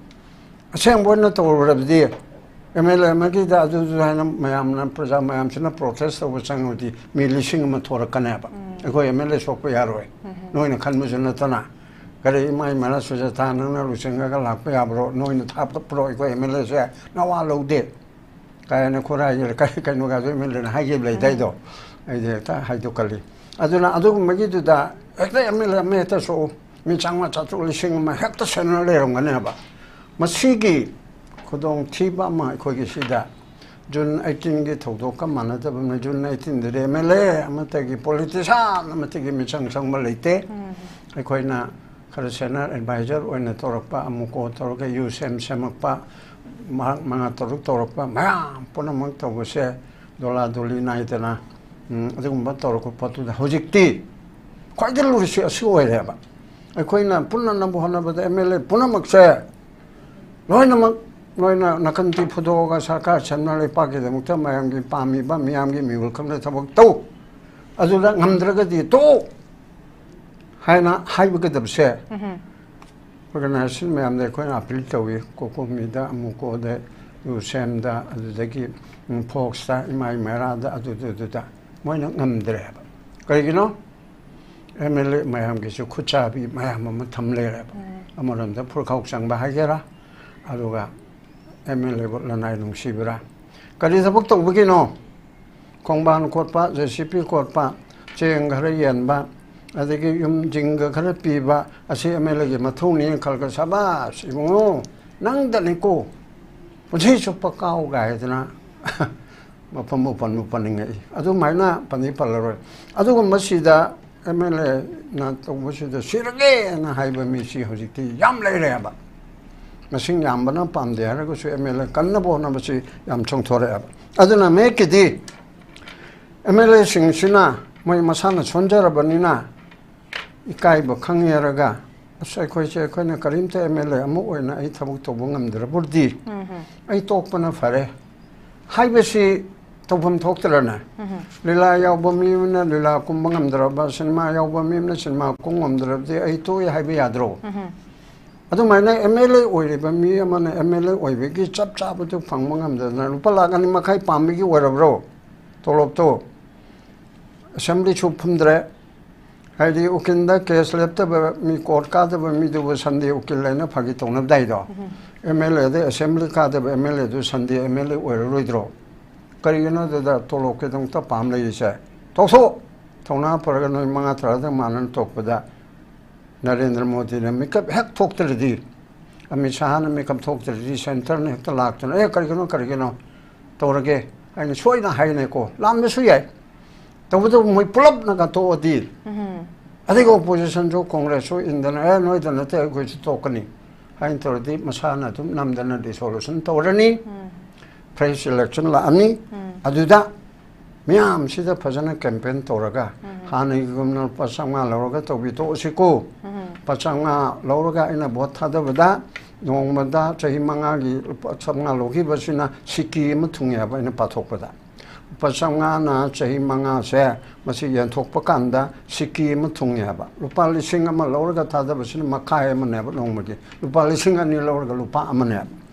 ꯑꯁꯦꯡꯕ ꯑꯣꯏꯅ ꯇꯧꯔꯨꯔꯕꯗꯤ ꯑꯦꯝ ꯑꯦꯜ ꯑꯦ ꯑꯃꯒꯤꯗ ꯑꯗꯨꯗꯨ ꯍꯥꯏꯅ ꯃꯌꯥꯝꯅ, ꯄ꯭ꯔꯖꯥ ꯃꯌꯥꯝꯁꯤꯅ protest ꯇꯧꯕ ꯆꯪꯉꯕꯗꯤ ꯃꯤ ꯂꯤꯁꯤꯡ ꯑꯃ ꯊꯣꯔꯛꯀꯅꯦꯕ꯫ ꯑꯩꯈꯣꯏ ꯑꯦꯝ ꯑꯦꯜ ꯑꯦ ꯁꯣꯛꯄ ꯌꯥꯔꯣꯏ, ꯅꯣꯏꯅ ꯈꯟꯕꯁꯨ ꯅꯠꯇꯅ꯫ ꯀꯔꯤ ꯏꯃꯥ ꯏꯃꯥꯅ ꯁꯨꯖꯥꯇꯥ ꯅꯪꯅ ꯂꯨꯆꯤꯡꯉꯒ ꯂꯥꯛꯄ ꯌꯥꯕ꯭ꯔꯣ? ꯅꯣꯏꯅ ꯊꯥꯞꯀꯠꯄ꯭ꯔꯣ ꯑꯩꯈꯣꯏ ꯑꯦꯝ ꯑꯦꯜ ꯑꯦꯁꯦ? ꯅꯋꯥ ꯂꯧꯗꯦ꯫ ꯀꯥꯏꯅ ꯈꯨꯔꯥꯏꯒꯤ ꯀꯩ ꯀꯩꯅꯣꯒꯁꯨ ꯑꯦꯝ ꯑꯦꯜ ꯑꯦꯅ ꯍꯥꯏꯈꯤꯕ ꯂꯩꯗꯥꯏꯗꯣ? ꯑꯩꯗꯤ ꯍꯦꯛꯇ ꯍꯥꯏꯗꯣꯛꯀꯜꯂꯤ꯫ ꯑꯗꯨꯅ ꯑꯗꯨꯒꯨꯝꯕꯒꯤꯗꯨꯗ ꯍꯦꯛꯇ ꯑꯦꯝ ꯑꯦꯜ ꯑꯦ ꯑꯃ ꯍꯦꯛꯇ ꯁꯣꯛꯎ, ꯃꯤ ꯆꯥꯝꯃꯉꯥ, ꯆꯥꯇ꯭ꯔꯨꯛ, ꯂꯤꯁꯤꯡ ꯑꯃ ꯍꯦꯛꯇ ꯁꯦꯟꯅ ꯂꯩꯔꯝꯒꯅꯦꯕ꯫ ꯃꯁꯤꯒꯤ ꯈꯨꯗꯣꯡꯊꯤꯕ ꯑꯃ ꯑꯩꯈꯣꯏꯒꯤ ꯁꯤꯗ ꯖꯨꯟ ꯑꯩꯠꯇꯤꯟꯒꯤ ꯊꯧꯗꯣꯛꯀ ꯃꯥꯟꯅꯗꯕ ꯑꯃꯅ, ꯖꯨꯟ ꯑꯩꯠꯇꯤꯟꯗꯗꯤ ꯑꯦꯝ ꯑꯦꯜ ꯑꯦ ꯑꯃꯠꯇꯒꯤ, ꯄꯣꯂꯤꯇꯤꯁꯤꯌꯥꯟ ꯑꯃꯠꯇꯒꯤ ꯃꯤꯆꯪ ꯆꯪꯕ ꯂꯩꯇꯦ꯫ ꯑꯩꯈꯣꯏꯅ ꯈꯔ ꯁꯦꯅꯤꯌꯔ ꯑꯦꯗꯚꯥꯏꯖꯔ ꯑꯣꯏꯅ ꯇꯧꯔꯛꯄ, ꯑꯃꯨꯛꯀꯣ ꯇꯧꯔꯒ ꯌꯨ ꯁꯦꯝ ꯁꯦꯝꯃꯛꯄ, ꯃꯍꯥꯛ ꯃꯉꯥ ꯇꯔꯨꯛ ꯇꯧꯔꯛꯄ, ꯃꯌꯥꯝ ꯄꯨꯝꯅꯃꯛ ꯇꯧꯕꯁꯦ ꯗꯣꯂꯥ ꯗꯣꯂꯤ ꯅꯥꯏꯗꯅ, ꯎꯝ, ꯑꯗꯨꯒꯨꯝꯕ ꯇꯧꯔꯛꯄ ꯄꯣꯠꯇꯨꯗ ꯍꯧꯖꯤꯛꯇꯤ ꯈ꯭ꯋꯥꯏꯗꯒꯤ ꯂꯨꯔꯤꯁꯤ ꯑꯁꯤ ꯑꯣꯏꯔꯦꯕ꯫ ꯑꯩꯈꯣꯏꯅ ꯄꯨꯟꯅꯅꯕ ꯍꯣꯠꯅꯕꯗ ꯑꯦꯝ ꯑꯦꯜ ꯑꯦ ꯄꯨꯝꯅꯃꯛꯁꯦ ꯂꯣꯏꯅꯃꯛ ꯅꯣꯏꯅ ꯅꯥꯀꯟ ꯇꯤ ꯐꯨꯗꯣꯛꯑꯒ ꯁꯔꯀꯥꯔ ꯁꯦꯝꯅ ꯂꯩꯄꯥꯛꯀꯤꯗꯃꯛꯇ ꯃꯌꯥꯝꯒꯤ ꯄꯥꯝꯃꯤꯕ ꯃꯤꯌꯥꯝꯒꯤ ꯃꯤꯍꯨꯜ ꯈꯪꯅ ꯊꯕꯛ ꯇꯧ, ꯑꯗꯨꯗ ꯉꯝꯗ꯭ꯔꯒꯗꯤ ꯇꯣꯛꯎ ꯍꯥꯏꯅ ꯍꯥꯏꯕꯒꯗꯕꯁꯦ ꯑꯣꯔꯒꯅꯥꯏꯖꯦꯁꯟ ꯃꯌꯥꯝꯗ ꯑꯩꯈꯣꯏꯅ ꯑꯄꯤꯜ ꯇꯧꯏ, ꯀꯣꯀꯣꯃꯤꯗ, ꯑꯃꯨꯀꯣꯗ, ꯌꯨ ꯁꯦꯝꯗ, ꯑꯗꯨꯗꯒꯤ, ꯎꯝ, ꯐꯣꯛꯁꯇ, ꯏꯃꯥꯏ ꯃꯩꯔꯥꯗ, ꯑꯗꯨꯗ, ꯑꯗꯨꯗ ꯃꯣꯏꯅ ꯉꯝꯗ꯭ꯔꯦꯕ꯫ ꯀꯔꯤꯒꯤꯅꯣ? ꯑꯦꯝ ꯑꯦꯜ ꯑꯦ ꯃꯌꯥꯝꯒꯤꯁꯨ ꯈꯨꯠꯆꯥꯕꯤ ꯃꯌꯥꯝ ꯑꯃ ꯊꯝ ꯂꯩꯔꯦꯕ꯫ ꯑꯃꯔꯣꯝꯗ ꯐꯨꯔꯈꯥꯎ ꯆꯪꯕ ꯍꯥꯏꯒꯦꯔꯥ, ꯑꯗꯨꯒ ꯑꯦꯝ ꯑꯦꯜ ꯑꯦꯕꯨ ꯂꯅꯥꯏ ꯅꯨꯡꯁꯤꯕ꯭ꯔꯥ? ꯀꯔꯤ ꯊꯕꯛ ꯇꯧꯕꯒꯤꯅꯣ? ꯈꯣꯡꯕꯥꯟ ꯀꯣꯠꯄ, ꯖꯦ ꯁꯤ ꯄꯤ ꯀꯣꯠꯄ, ꯆꯦꯡ ꯈꯔ ꯌꯦꯟꯕ, ꯑꯗꯒꯤ ꯌꯨꯝ ꯖꯤꯡꯒ ꯈꯔ ꯄꯤꯕ, ꯑꯁꯤ ꯑꯦꯝ ꯑꯦꯜ ꯑꯦꯒꯤ ꯃꯊꯧꯅꯤ ꯈꯜꯂꯒ, "ꯁꯕꯥꯁ ꯏꯕꯨꯡꯉꯣ, ꯅꯪꯗꯅꯤꯀꯣ ꯄꯨꯟꯁꯤ ꯆꯨꯞꯄ ꯀꯥꯎ" ꯀꯥꯏꯗꯅ ꯃꯐꯝ ꯃꯄꯟꯕꯨ ꯄꯟꯅꯤꯡꯉꯛꯏ꯫ ꯑꯗꯨꯃꯥꯏꯅ ꯄꯟꯗꯤ ꯄꯜꯂꯔꯣꯏ꯫ ꯑꯗꯨꯒꯨꯝꯕꯁꯤꯗ ꯑꯦꯝ ꯑꯦꯜ ꯑꯦꯅ ꯇꯧꯕꯁꯤꯗ ꯁꯤꯔꯒꯦꯅ ꯍꯥꯏꯕ ꯃꯤꯁꯤ ꯍꯧꯖꯤꯛꯇꯤ ꯌꯥꯝ ꯂꯩꯔꯦꯕ꯫ ꯃꯁꯤꯡ ꯌꯥꯝꯕꯅ ꯄꯥꯝꯗꯦ ꯍꯥꯏꯔꯒꯁꯨ ꯑꯦꯝ ꯑꯦꯜ ꯑꯦ ꯀꯟꯅꯕ ꯍꯣꯠꯅꯕꯁꯤ ꯌꯥꯝ ꯆꯣꯡꯊꯣꯔꯛꯑꯦꯕ꯫ ꯑꯗꯨꯅ ꯃꯌꯦꯛꯀꯤꯗꯤ ꯑꯦꯝ ꯑꯦꯜ ꯑꯦꯁꯤꯡꯁꯤꯅ ꯃꯣꯏ ꯃꯁꯥꯅ ꯁꯣꯟꯖꯔꯕꯅꯤꯅ ꯏꯀꯥꯏꯕ ꯈꯪꯉꯦꯔꯒ, "ꯑꯁ, ꯑꯩꯈꯣꯏꯁꯦ, ꯑꯩꯈꯣꯏꯅ ꯀꯔꯤꯝꯇ ꯑꯦꯝ ꯑꯦꯜ ꯑꯦ ꯑꯃ ꯑꯣꯏꯅ ꯑꯩ ꯊꯕꯛ ꯇꯧꯕ ꯉꯝꯗ꯭ꯔꯕꯨꯗꯤ ꯑꯩ ꯇꯣꯛꯄꯅ ꯐꯔꯦ" ꯍꯥꯏꯕꯁꯤ ꯇꯧꯐꯝ ꯊꯣꯛꯇ꯭ꯔꯅꯦ? ꯂꯤꯂꯥ ꯌꯥꯎꯕ ꯃꯤ ꯑꯃꯅ ꯂꯤꯂꯥ ꯀꯨꯝꯕ ꯉꯝꯗ꯭ꯔꯕ, ꯁꯤꯅꯦꯃꯥ ꯌꯥꯎꯕ ꯃꯤ ꯑꯃꯅ ꯁꯤꯅꯦꯃꯥ ꯀꯨꯝ ꯉꯝꯗ꯭ꯔꯕꯗꯤ ꯑꯩ ꯇꯣꯛꯑꯦ ꯍꯥꯏꯕ ꯌꯥꯗ꯭ꯔꯣ? ꯑꯗꯨꯃꯥꯏꯅ ꯑꯦꯝ ꯑꯦꯜ ꯑꯦ ꯑꯣꯏꯔꯤꯕ ꯃꯤ ꯑꯃꯅ ꯑꯦꯝ ꯑꯦꯜ ꯑꯦ ꯑꯣꯏꯕꯒꯤ ꯆꯞ ꯆꯥꯕꯗꯨ ꯐꯪꯕ ꯉꯝꯗꯗꯅ ꯂꯨꯄꯥ ꯂꯥꯈ ꯑꯅꯤ ꯃꯈꯥꯏ ꯄꯥꯝꯕꯒꯤ ꯑꯣꯏꯔꯕ꯭ꯔꯣ ꯇꯣꯂꯣꯞꯇꯣ? ꯑꯦꯁꯦꯝꯕ꯭ꯂꯤꯁꯨ ꯐꯝꯗ꯭ꯔꯦ꯫ ꯍꯥꯏꯗꯤ ꯎꯀꯤꯜꯗ ꯀꯦꯁ ꯂꯦꯞꯇꯕ ꯃꯤ, ꯀꯣꯔꯠ ꯀꯥꯗꯕ ꯃꯤꯗꯨꯕꯨ ꯁꯟꯗꯦ ꯎꯀꯤꯜ ꯍꯥꯏꯅ ꯐꯥꯒꯤ ꯇꯧꯅꯕꯗꯥꯏꯗꯣ? ꯑꯦꯝ ꯑꯦꯜ ꯑꯦꯗ ꯑꯦꯁꯦꯝꯕ꯭ꯂꯤ ꯀꯥꯗꯕ ꯑꯦꯝ ꯑꯦꯜ ꯑꯦꯗꯨ ꯁꯟꯗꯦ ꯑꯦꯝ ꯑꯦꯜ ꯑꯦ ꯑꯣꯏꯔꯔꯣꯏꯗ꯭ꯔꯣ? ꯀꯔꯤꯒꯤꯅꯣ ꯑꯗꯨꯗ ꯇꯣꯂꯣꯞꯀꯤꯗꯃꯛꯇ ꯄꯥꯝ ꯂꯩꯔꯤꯁꯦ? ꯇꯣꯛꯊꯣꯛ! ꯊꯧꯅꯥ ꯐꯔꯒ ꯅꯣꯏ ꯃꯉꯥ ꯇꯔꯥꯗ ꯃꯥꯟꯅꯅ ꯇꯣꯛꯄꯗ ꯅꯔꯦꯟꯗ꯭ꯔ ꯃꯣꯗꯤꯅ ꯃꯤꯀꯞ ꯍꯦꯛ ꯊꯣꯛꯇ꯭ꯔꯗꯤ, ꯑꯃꯤꯠ ꯁꯥꯍꯅ ꯃꯤꯀꯞ ꯊꯣꯛꯇ꯭ꯔꯗꯤ ꯁꯦꯟꯇꯔꯅ ꯍꯦꯛꯇ ꯂꯥꯛꯇꯅ, "ꯑꯦ, ꯀꯔꯤꯒꯤꯅꯣ, ꯀꯔꯤꯒꯤꯅꯣ?" ꯇꯧꯔꯒꯦ ꯍꯥꯏꯅ ꯁꯣꯏꯅ ꯍꯥꯏꯅꯩꯀꯣ꯫ ꯂꯥꯟꯕꯁꯨ ꯌꯥꯏ꯫ ꯇꯧꯕꯇꯕꯨ ꯃꯣꯏ ꯄꯨꯂꯞꯅꯒ ꯇꯣꯛꯑꯗꯤ, ꯑꯗꯒꯤ ꯑꯣꯄꯣꯖꯤꯁꯟꯁꯨ, ꯀꯣꯡꯒ꯭ꯔꯦꯁꯁꯨ, ꯏꯟꯗꯤꯌꯥꯅ "ꯑꯦ, ꯅꯣꯏꯗ ꯅꯠꯇꯦ, ꯑꯩꯈꯣꯏꯁꯨ ꯇꯣꯛꯀꯅꯤ" ꯍꯥꯏꯅ ꯇꯧꯔꯗꯤ, ꯃꯁꯥꯅ ꯑꯗꯨꯝ ꯅꯝꯗꯅ ꯗꯤꯁꯣꯂꯨꯁꯟ ꯇꯧꯔꯅꯤ, ꯐ꯭ꯔꯦꯁ ꯏꯂꯦꯛꯁꯟ ꯂꯥꯛꯑꯅꯤ꯫ ꯑꯗꯨꯗ ꯃꯌꯥꯝꯁꯤꯗ ꯐꯖꯅ ꯀꯦꯝꯄꯦꯟ ꯇꯧꯔꯒ, ꯍꯥꯟꯅꯒꯤꯒꯨꯝꯅ ꯂꯨꯄꯥ ꯆꯥꯝꯃꯉꯥ ꯂꯧꯔꯒ ꯇꯧꯕꯤ ꯇꯣꯛꯑꯁꯤꯀꯣ꯫ ꯂꯨꯄꯥ ꯆꯥꯝꯃꯉꯥ ꯂꯧꯔꯒ ꯑꯩꯅ ꯚꯣꯠ ꯊꯥꯗꯕꯗ, ꯅꯣꯡꯃꯗ ꯆꯍꯤ ꯃꯉꯥꯒꯤ ꯂꯨꯄꯥ ꯆꯥꯝꯃꯉꯥ ꯂꯧꯈꯤꯕꯁꯤꯅ ꯁꯤꯀꯤ ꯑꯃ ꯊꯨꯡꯉꯦ ꯍꯥꯏꯕ ꯑꯩꯅ ꯄꯥꯊꯣꯛꯄꯗ꯫ ꯂꯨꯄꯥ ꯆꯥꯝꯃꯉꯥꯅ ꯆꯍꯤ ꯃꯉꯥꯁꯦ, ꯃꯁꯤ ꯌꯦꯟꯊꯣꯛꯄ ꯀꯥꯟꯗ ꯁꯤꯀꯤ ꯑꯃ ꯊꯨꯡꯉꯦ ꯍꯥꯏꯕ꯫ ꯂꯨꯄꯥ ꯂꯤꯁꯤꯡ ꯑꯃ ꯂꯧꯔꯒ ꯊꯥꯗꯕꯁꯤꯅ ꯃꯈꯥꯏ ꯑꯃꯅꯦꯕ ꯅꯣꯡꯃꯒꯤ꯫ ꯂꯨꯄꯥ ꯂꯤꯁꯤꯡ ꯑꯅꯤ ꯂꯧꯔꯒ ꯂꯨꯄꯥ ꯑꯃꯅꯦꯕ꯫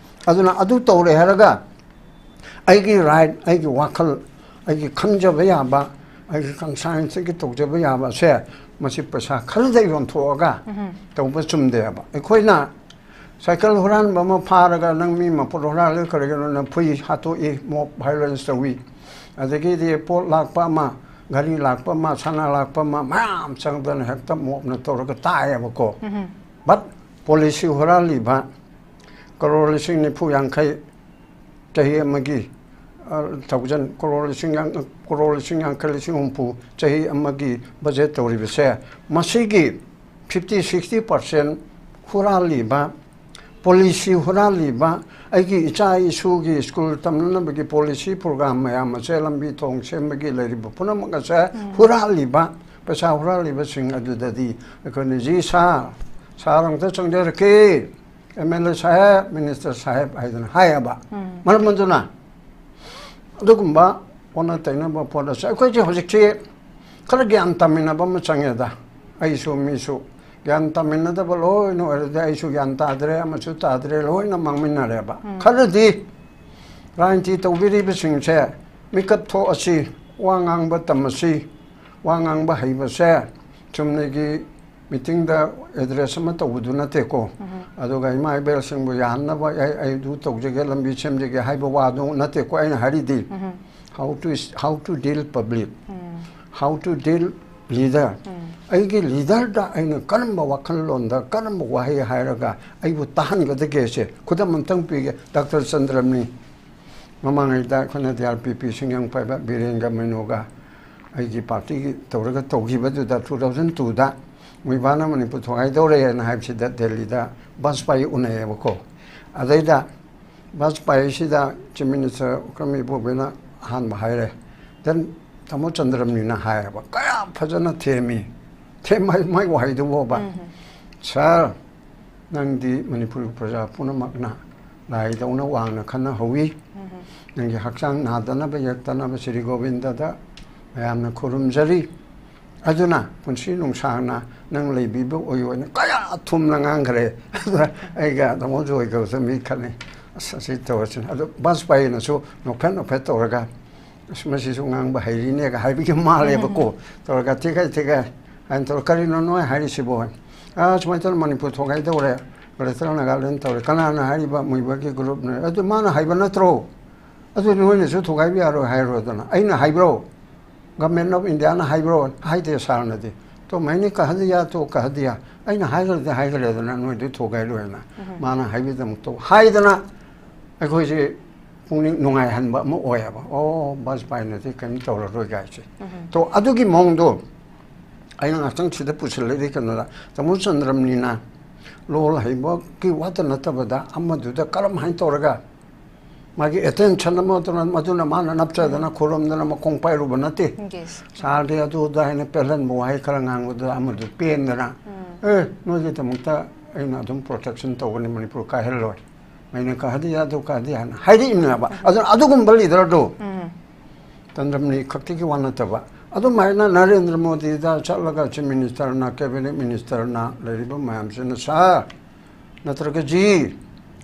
ꯑꯗꯨꯅ ꯑꯗꯨ ꯇꯧꯔꯦ ꯍꯥꯏꯔꯒ ꯑꯩꯒꯤ ꯔꯥꯏꯠ, ꯑꯩꯒꯤ ꯋꯥꯈꯜ, ꯑꯩꯒꯤ ꯈꯟꯖꯕ ꯌꯥꯕ, ꯑꯩꯒꯤ ꯀꯟꯁꯥꯏꯟꯁꯇꯒꯤ ꯇꯧꯖꯕ ꯌꯥꯕꯁꯦ, ꯃꯁꯤ ꯄꯩꯁꯥ ꯈꯔꯗ ꯌꯣꯟꯊꯣꯛꯑꯒ ꯇꯧꯕ ꯆꯨꯝꯗꯦꯕ꯫ ꯑꯩꯈꯣꯏꯅ ꯁꯥꯏꯀꯜ ꯍꯨꯔꯥꯟꯕ ꯑꯃ ꯐꯥꯔꯒ, "ꯅꯪ ꯃꯤ ꯃꯄꯣꯠ ꯍꯨꯔꯥꯜꯂꯦ, ꯀꯔꯤꯒꯤꯅꯣ?" ꯅ ꯐꯨꯏ ꯍꯥꯠꯇꯣꯛꯏ, ꯃꯣꯞ ꯚꯥꯏꯑꯣꯂꯦꯟꯁ ꯇꯧꯏ꯫ ꯑꯗꯒꯤꯗꯤ ꯄꯣꯠ ꯂꯥꯛꯄ ꯑꯃ, ꯒꯥꯔꯤ ꯂꯥꯛꯄ ꯑꯃ, ꯁꯅꯥ ꯂꯥꯛꯄ ꯑꯃ, ꯃꯌꯥꯝ ꯆꯪꯗꯅ ꯍꯦꯛꯇ ꯃꯣꯞꯅ ꯇꯧꯔꯒ ꯇꯥꯏꯌꯦꯕꯀꯣ꯫ ꯕꯠ ꯄꯣꯂꯤꯁꯤ ꯍꯨꯔꯥꯜꯂꯤꯕ ꯀꯔꯣꯔ ꯂꯤꯁꯤꯡ ꯅꯤꯐꯨ ꯌꯥꯡꯈꯩ ꯆꯍꯤ ꯑꯃꯒꯤ, ꯑ, ꯊꯥꯎꯖꯟ, ꯀꯔꯣꯔ ꯂꯤꯁꯤꯡ ꯌꯥꯡ-, ꯀꯔꯣꯔ ꯂꯤꯁꯤꯡ ꯌꯥꯡꯈꯩ, ꯂꯤꯁꯤꯡ ꯍꯨꯝꯐꯨ ꯆꯍꯤ ꯑꯃꯒꯤ ꯕꯖꯦꯠ ꯇꯧꯔꯤꯕꯁꯦ, ꯃꯁꯤꯒꯤ ꯐꯤꯐꯇꯤ, ꯁꯤꯛꯁꯇꯤ ꯄꯥꯔꯁꯦꯟ ꯍꯨꯔꯥꯜꯂꯤꯕ, ꯄꯣꯂꯤꯁꯤ ꯍꯨꯔꯥꯜꯂꯤꯕ, ꯑꯩꯒꯤ ꯏꯆꯥ ꯏꯁꯨꯒꯤ ꯁ꯭ꯀꯨꯜ ꯇꯝꯅꯅꯕꯒꯤ ꯄꯣꯂꯤꯁꯤ ꯄ꯭ꯔꯣꯒ꯭ꯔꯥꯝ ꯃꯌꯥꯝ ꯑꯁꯦ, ꯂꯝꯕꯤ ꯊꯣꯡ ꯁꯦꯝꯕꯒꯤ ꯂꯩꯔꯤꯕ ꯄꯨꯝꯅꯃꯛ ꯑꯁꯦ ꯍꯨꯔꯥꯜꯂꯤꯕ, ꯄꯩꯁꯥ ꯍꯨꯔꯥꯜꯂꯤꯕꯁꯤꯡ ꯑꯗꯨꯗꯗꯤ ꯑꯩꯈꯣꯏꯅ, "ꯖꯤ ꯁꯥꯔ, ꯁꯥꯔ ꯑꯝꯇ ꯆꯪꯖꯔꯛꯀꯦ, M L A sahib, minister sahib" ꯍꯥꯏꯗꯅ ꯍꯥꯏꯌꯦꯕ꯫ ꯃꯔꯝ ꯑꯗꯨꯅ ꯑꯗꯨꯒꯨꯝꯕ ꯑꯣꯟꯅ ꯇꯩꯅꯕ ꯄꯣꯠ ꯑꯁꯦ ꯑꯩꯈꯣꯏꯁꯦ ꯍꯧꯖꯤꯛꯁꯤ ꯈꯔ ꯒ꯭ꯌꯥꯟ ꯇꯥꯃꯤꯟꯅꯕ ꯑꯃ ꯆꯪꯉꯦꯗ꯫ ꯑꯩꯁꯨ ꯃꯤꯁꯨ ꯒ꯭ꯌꯥꯟ ꯇꯥꯃꯤꯟꯅꯗꯕ ꯂꯣꯏꯅ ꯑꯣꯏꯔꯗꯤ ꯑꯩꯁꯨ ꯒ꯭ꯌꯥꯟ ꯇꯥꯗ꯭ꯔꯦ, ꯑꯃꯁꯨ ꯇꯥꯗ꯭ꯔꯦ, ꯂꯣꯏꯅ ꯃꯥꯡꯃꯤꯟꯅꯔꯦꯕ꯫ ꯈꯔꯗꯤ ꯔꯥꯖꯅꯤꯇꯤ ꯇꯧꯕꯤꯔꯤꯕꯁꯤꯡꯁꯦ ꯃꯤꯀꯞ ꯊꯣꯛꯑꯁꯤ, ꯋꯥ ꯉꯥꯡꯕ ꯇꯝꯃꯁꯤ, ꯋꯥ ꯉꯥꯡꯕ ꯍꯩꯕꯁꯦ ꯆꯨꯝꯅꯒꯤ ꯃꯤꯇꯤꯡꯗ ꯑꯦꯗ꯭ꯔꯦꯁ ꯑꯃ ꯇꯧꯕꯗꯨ ꯅꯠꯇꯦꯀꯣ꯫ ꯑꯗꯨꯒ ꯏꯃꯥ ꯏꯕꯦꯜꯁꯤꯡꯕꯨ ꯌꯥꯍꯟꯅꯕ, "ꯑꯩ, ꯑꯩ ꯑꯗꯨ ꯇꯧꯖꯒꯦ, ꯂꯝꯕꯤ ꯁꯦꯝꯖꯒꯦ" ꯍꯥꯏꯕ ꯋꯥꯗꯨ ꯅꯠꯇꯦꯀꯣ ꯑꯩꯅ ꯍꯥꯏꯔꯤꯗꯤ꯫ How to, how to deal public, how to deal leader꯫ ꯑꯩꯒꯤ ꯂꯤꯗꯔꯗ ꯑꯩꯅ ꯀꯔꯝꯕ ꯋꯥꯈꯜꯂꯣꯟꯗ, ꯀꯔꯝꯕ ꯋꯥꯍꯩ ꯍꯥꯏꯔꯒ ꯑꯩꯕꯨ ꯇꯥꯍꯟꯒꯗꯒꯦꯁꯦ ꯈꯨꯗꯝ ꯑꯝꯇꯪ ꯄꯤꯒꯦ꯫ ꯗꯥꯛꯇꯔ ꯆꯟꯗ꯭ꯔꯝꯅꯤ꯫ ꯃꯃꯥꯡꯉꯩꯗ ꯑꯩꯈꯣꯏꯅ ꯗꯤ ꯑꯥꯔ ꯄꯤ ꯄꯤ ꯁꯤꯡꯌꯪ ꯄꯥꯏꯕ ꯕꯤꯔꯦꯟꯒ ꯃꯩꯅꯣꯒ ꯑꯩꯒꯤ ꯄꯥꯔꯇꯤꯒꯤ ꯇꯧꯔꯒ ꯇꯧꯈꯤꯕꯗꯨꯗ ꯇꯨ ꯊꯥꯎꯖꯟ ꯇꯨꯗ ꯃꯣꯏꯕꯥꯅ ꯃꯅꯤꯄꯨꯔ ꯊꯣꯒꯥꯏꯗꯧꯔꯦꯅ ꯍꯥꯏꯕꯁꯤꯗ ꯗꯦꯜꯂꯤꯗ ꯕꯥꯖꯄꯥꯏ ꯎꯅꯩꯌꯦꯕꯀꯣ꯫ ꯑꯗꯩꯗ ꯕꯥꯖꯄꯥꯏꯁꯤꯗ ꯆꯤꯐ ꯃꯤꯅꯤꯁꯇꯔ ꯎꯀ꯭ꯔꯝ ꯏꯕꯣꯕꯤꯅ ꯑꯍꯥꯟꯕ ꯍꯥꯏꯔꯦ꯫ ꯗꯦꯟ ꯇꯥꯃꯣ ꯆꯟꯗ꯭ꯔꯝꯅꯤꯅ ꯍꯥꯏꯌꯦꯕ꯫ ꯀꯌꯥ ꯐꯖꯅ ꯊꯦꯝꯃꯤ꯫ ꯊꯦꯝ ꯍꯥꯏ ꯃꯥꯏ ꯋꯥꯍꯩꯗꯨꯕꯣꯕ꯫ ꯁꯥꯔ, ꯅꯪꯗꯤ ꯃꯅꯤꯄꯨꯔꯒꯤ ꯄ꯭ꯔꯖꯥ ꯄꯨꯝꯅꯃꯛꯅ ꯂꯥꯏꯗꯧꯅ ꯋꯥꯡꯅ ꯈꯟꯅꯍꯧꯋꯤ꯫ ꯅꯪꯒꯤ ꯍꯛꯆꯥꯡ ꯅꯥꯗꯅꯕ ꯌꯦꯛꯇꯅꯕ ꯁ꯭ꯔꯤ ꯒꯣꯕꯤꯟꯗꯗ ꯃꯌꯥꯝꯅ ꯈꯨꯔꯨꯝꯖꯔꯤ꯫ ꯑꯗꯨꯅ ꯄꯨꯟꯁꯤ ꯅꯨꯡꯁꯥꯡꯅ ꯅꯪ ꯂꯩꯕꯤꯕ ꯑꯣꯏꯌꯣꯅ ꯀꯌꯥ ꯊꯨꯝꯅ ꯉꯥꯡꯈ꯭ꯔꯦ꯫ ꯑꯗꯨꯗ ꯑꯩꯒ ꯇꯥꯃꯣ ꯖꯣꯏꯒꯁꯨ ꯃꯤ ꯈꯠꯅꯩ꯫ "ꯑꯁ, ꯑꯁꯤ ꯇꯧꯔꯁꯤꯅ"꯫ ꯑꯗꯣ ꯕꯥꯖꯄꯥꯏꯅꯁꯨ ꯅꯣꯛꯐꯦꯠ ꯅꯣꯛꯐꯦꯠ ꯇꯧꯔꯒ, "ꯑꯁ, ꯃꯁꯤꯁꯨ ꯉꯥꯡꯕ ꯍꯩꯔꯤꯅꯦꯒ" ꯍꯥꯏꯕꯒꯤ ꯃꯥꯜꯂꯦꯕꯀꯣ꯫ ꯇꯧꯔꯒ "ꯊꯤꯈꯥꯏ ꯊꯤꯈꯥꯏ" ꯍꯥꯏꯅ ꯇꯧꯔ, "ꯀꯔꯤꯅꯣ ꯅꯣꯏ ꯍꯥꯏꯔꯤꯁꯤꯕꯣ?" "ꯑꯥ, ꯁꯨꯃꯥꯏꯅ ꯇꯧꯅ ꯃꯅꯤꯄꯨꯔ ꯊꯣꯛꯒꯥꯏ ꯇꯧꯔꯦ, ꯒ꯭ꯔꯦꯇꯔ ꯅꯥꯒꯥꯂꯦꯟ ꯇꯧꯔꯦ"꯫ "ꯀꯅꯥꯅ ꯍꯥꯏꯔꯤꯕ?" "ꯃꯣꯏꯕꯒꯤ ꯒ꯭ꯔꯨꯞꯅ"꯫ "ꯑꯗꯨ ꯃꯥꯅ ꯍꯥꯏꯕ ꯅꯠꯇ꯭ꯔꯣ?" "ꯑꯗꯨ ꯅꯣꯏꯅꯁꯨ ꯊꯨꯒꯥꯏꯕ ꯌꯥꯔꯣꯏ ꯍꯥꯏꯔꯣꯗꯅ"꯫ "ꯑꯩꯅ ꯍꯥꯏꯕ꯭ꯔꯣ? ꯒꯃꯦꯟ ꯑꯣꯐ ꯏꯟꯗꯤꯌꯥꯅ ꯍꯥꯏꯕ꯭ꯔꯣ?" "ꯍꯥꯏꯗꯦ ꯁꯥꯔꯅꯗꯤ"꯫ "ꯇꯣ ꯃꯩꯅꯤ ꯀꯍ ꯗꯤꯌꯥ ꯇꯣ ꯀꯍ ꯗꯤꯌꯥ"꯫ "ꯑꯩꯅ ꯍꯥꯏꯈ꯭ꯔꯗꯤ ꯍꯥꯏꯈ꯭ꯔꯦꯗꯅ, ꯅꯣꯏꯗꯤ ꯊꯨꯒꯥꯏꯔꯣꯏꯅ"꯫ ꯃꯥꯅ ꯍꯥꯏꯕꯒꯤꯗꯃꯛꯇ ꯍꯥꯏꯗꯅ ꯑꯩꯈꯣꯏꯁꯦ ꯄꯨꯛꯅꯤꯡ ꯅꯨꯡꯉꯥꯏꯍꯟꯕ ꯑꯃ ꯑꯣꯏꯌꯦꯕ꯫ "ꯑꯣ, ꯕꯥꯖꯄꯥꯏꯅꯗꯤ ꯀꯔꯤꯝ ꯇꯧꯔꯔꯣꯏ" ꯀꯥꯏꯁꯦ꯫ ꯇꯣ ꯑꯗꯨꯒꯤ ꯃꯑꯣꯡꯗꯣ ꯑꯩꯅ ꯉꯥꯛꯇꯪ ꯁꯤꯗ ꯄꯨꯁꯤꯜꯂꯛꯏ ꯀꯩꯅꯣꯗ, ꯇꯥꯃꯣ ꯆꯟꯗ꯭ꯔꯝꯅꯤꯅ ꯂꯣꯜ ꯍꯩꯕꯒꯤ ꯋꯥꯇ ꯅꯠꯇꯕꯗ ꯑꯃꯗꯨꯗ ꯀꯔꯝ ꯍꯥꯏꯅ ꯇꯧꯔꯒ ꯃꯥꯒꯤ ꯑꯦꯇꯦꯟꯁꯟ ꯑꯃ ꯇꯧꯔ-, ꯃꯗꯨꯅ ꯃꯥꯅ ꯅꯞꯆꯗꯅ ꯈꯨꯔꯨꯝꯗꯅ ꯃꯈꯣꯡ ꯄꯥꯏꯔꯨꯕ ꯅꯠꯇꯦ꯫ ꯁꯥꯔꯗꯤ ꯑꯗꯨ ꯑꯗꯥ ꯍꯥꯏꯅ ꯄꯦꯜꯍꯟꯕ ꯋꯥꯍꯩ ꯈꯔ ꯉꯥꯡꯕꯗꯨꯗ ꯑꯃꯗꯨ ꯄꯦꯟꯗꯅ, "ꯑꯦ, ꯅꯣꯏꯒꯤꯗꯃꯛꯇ ꯑꯩꯅ ꯑꯗꯨꯝ ꯄ꯭ꯔꯣꯇꯦꯛꯁꯟ ꯇꯧꯒꯅꯤ, ꯃꯅꯤꯄꯨꯔ ꯀꯥꯏꯍꯜꯂꯣꯏ, ꯃꯩꯅ ꯀꯥꯍꯗꯤ ꯌꯥꯗꯨ ꯀꯥꯍꯗꯤ" ꯍꯥꯏꯅ ꯍꯥꯏꯔꯛꯏꯅꯦꯕ꯫ ꯑꯗꯨꯅ ꯑꯗꯨꯒꯨꯝꯕ ꯂꯤꯗꯔꯗꯨ ꯆꯟꯗ꯭ꯔꯝꯅꯤ ꯈꯛꯇꯒꯤ ꯋꯥ ꯅꯠꯇꯕ, ꯑꯗꯨꯃꯥꯏꯅ ꯅꯔꯦꯟꯗ꯭ꯔ ꯃꯣꯗꯤꯗ ꯆꯠꯂꯒ ꯆꯤꯐ ꯃꯤꯅꯤꯁꯇꯔꯅ, ꯀꯦꯕꯤꯅꯦꯠ ꯃꯤꯅꯤꯁꯇꯔꯅ, ꯂꯩꯔꯤꯕ ꯃꯌꯥꯝꯁꯤꯅ, "ꯁꯥꯔ, ꯅꯠꯇ꯭ꯔꯒ ꯖꯤ,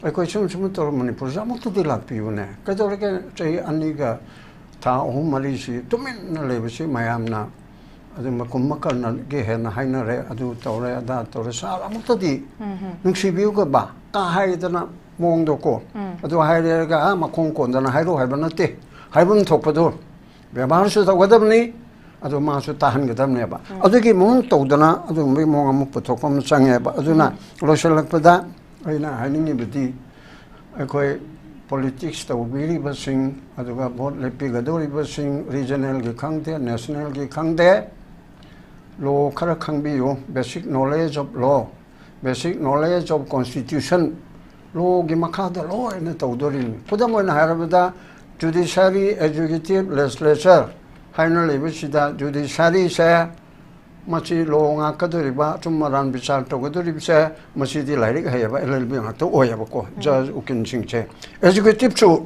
ꯑꯩꯈꯣꯏ ꯁꯨꯝ ꯁꯨꯝ ꯇꯧꯔ ꯃꯅꯤꯄꯨꯔꯁꯦ ꯑꯃꯨꯛꯇꯗꯤ ꯂꯥꯛꯄꯤꯌꯨꯅꯦ꯫ ꯀꯩꯗꯧꯔꯒꯦ ꯆꯍꯤ ꯑꯅꯤꯒ ꯊꯥ ꯑꯍꯨꯝ ꯃꯔꯤꯁꯤ ꯇꯨꯃꯤꯟꯅ ꯂꯩꯕꯁꯤ ꯃꯌꯥꯝꯅ ꯑꯗꯨ ꯃꯀꯨꯝ ꯃꯀꯔꯅꯒꯤ ꯍꯦꯟꯅ ꯍꯥꯏꯅꯔꯦ, ꯑꯗꯨ ꯇꯧꯔꯦ, ꯑꯗꯥ ꯇꯧꯔꯦ, ꯁꯥꯔ ꯑꯃꯨꯛꯇꯗꯤ ꯅꯨꯡꯁꯤꯕꯤꯌꯨꯒꯕ" ꯀ ꯍꯥꯏꯗꯅ ꯃꯑꯣꯡꯗꯣꯀꯣ꯫ ꯑꯗꯨ ꯍꯥꯏꯔꯦꯔꯒ, ꯑꯥ, ꯃꯈꯣꯡ ꯀꯣꯟꯗꯅ ꯍꯥꯏꯔꯣ ꯍꯥꯏꯕ ꯅꯠꯇꯦ, ꯍꯥꯏꯐꯝ ꯊꯣꯛꯄꯗꯣ ꯕꯦꯕꯥꯔꯁꯨ ꯇꯧꯒꯗꯕꯅꯤ, ꯑꯗꯣ ꯃꯥꯁꯨ ꯇꯥꯍꯟꯒꯗꯕꯅꯦꯕ꯫ ꯑꯗꯨꯒꯤ ꯃꯑꯣꯡ ꯇꯧꯗꯅ ꯑꯗꯨꯒꯨꯝꯕꯒꯤ ꯃꯑꯣꯡ ꯑꯃ ꯄꯨꯊꯣꯛꯄ ꯑꯃ ꯆꯪꯉꯦꯕ꯫ ꯑꯗꯨꯅ ꯂꯣꯏꯁꯤꯜꯂꯛꯄꯗ ꯑꯩꯅ ꯍꯥꯏꯅꯤꯡꯉꯤꯕꯗꯤ, ꯑꯩꯈꯣꯏ ꯄꯣꯂꯤꯇꯤꯛꯁ ꯇꯧꯕꯤꯔꯤꯕꯁꯤꯡ, ꯑꯗꯨꯒ ꯚꯣꯠ ꯂꯦꯞꯄꯤꯒꯗꯧꯔꯤꯕꯁꯤꯡ, ꯔꯤꯖꯅꯦꯜꯒꯤ ꯈꯪꯗꯦ, ꯅꯦꯁꯅꯦꯜꯒꯤ ꯈꯪꯗꯦ, ꯂꯣ ꯈꯔ ꯈꯪꯕꯤꯌꯨ, basic knowledge of law, basic knowledge of constitution, ꯂꯣꯒꯤ ꯃꯈꯥꯗ ꯂꯣꯏꯅ ꯇꯧꯗꯣꯔꯤꯅꯤ꯫ ꯈꯨꯗꯝ ꯑꯣꯏꯅ ꯍꯥꯏꯔꯕꯗ, ꯖꯨꯗꯤꯁꯔꯤ, ꯑꯦꯛꯖꯤꯀ꯭ꯌꯨꯇꯤꯚ, ꯂꯦꯖꯤꯁꯂꯦꯆꯔ ꯍꯥꯏꯅ ꯂꯩꯕꯁꯤꯗ, ꯖꯨꯗꯤꯁꯔꯤꯁꯦ ꯃꯁꯤ ꯂꯣ ꯉꯥꯛꯀꯗꯧꯔꯤꯕ, ꯑꯆꯨꯝ ꯑꯔꯥꯟ ꯕꯤꯆꯥꯔ ꯇꯧꯒꯗꯧꯔꯤꯕꯁꯦ, ꯃꯁꯤꯗꯤ ꯂꯥꯏꯔꯤꯛ ꯍꯩꯔꯕ ꯑꯦꯜ ꯑꯦꯜ ꯕꯤ ꯉꯥꯛꯇ ꯑꯣꯏꯌꯦꯕꯀꯣ, ꯖꯖ ꯎꯀꯤꯜꯁꯤꯡꯁꯦ꯫ ꯑꯦꯛꯖꯤꯀ꯭ꯌꯨꯇꯤꯚꯁꯨ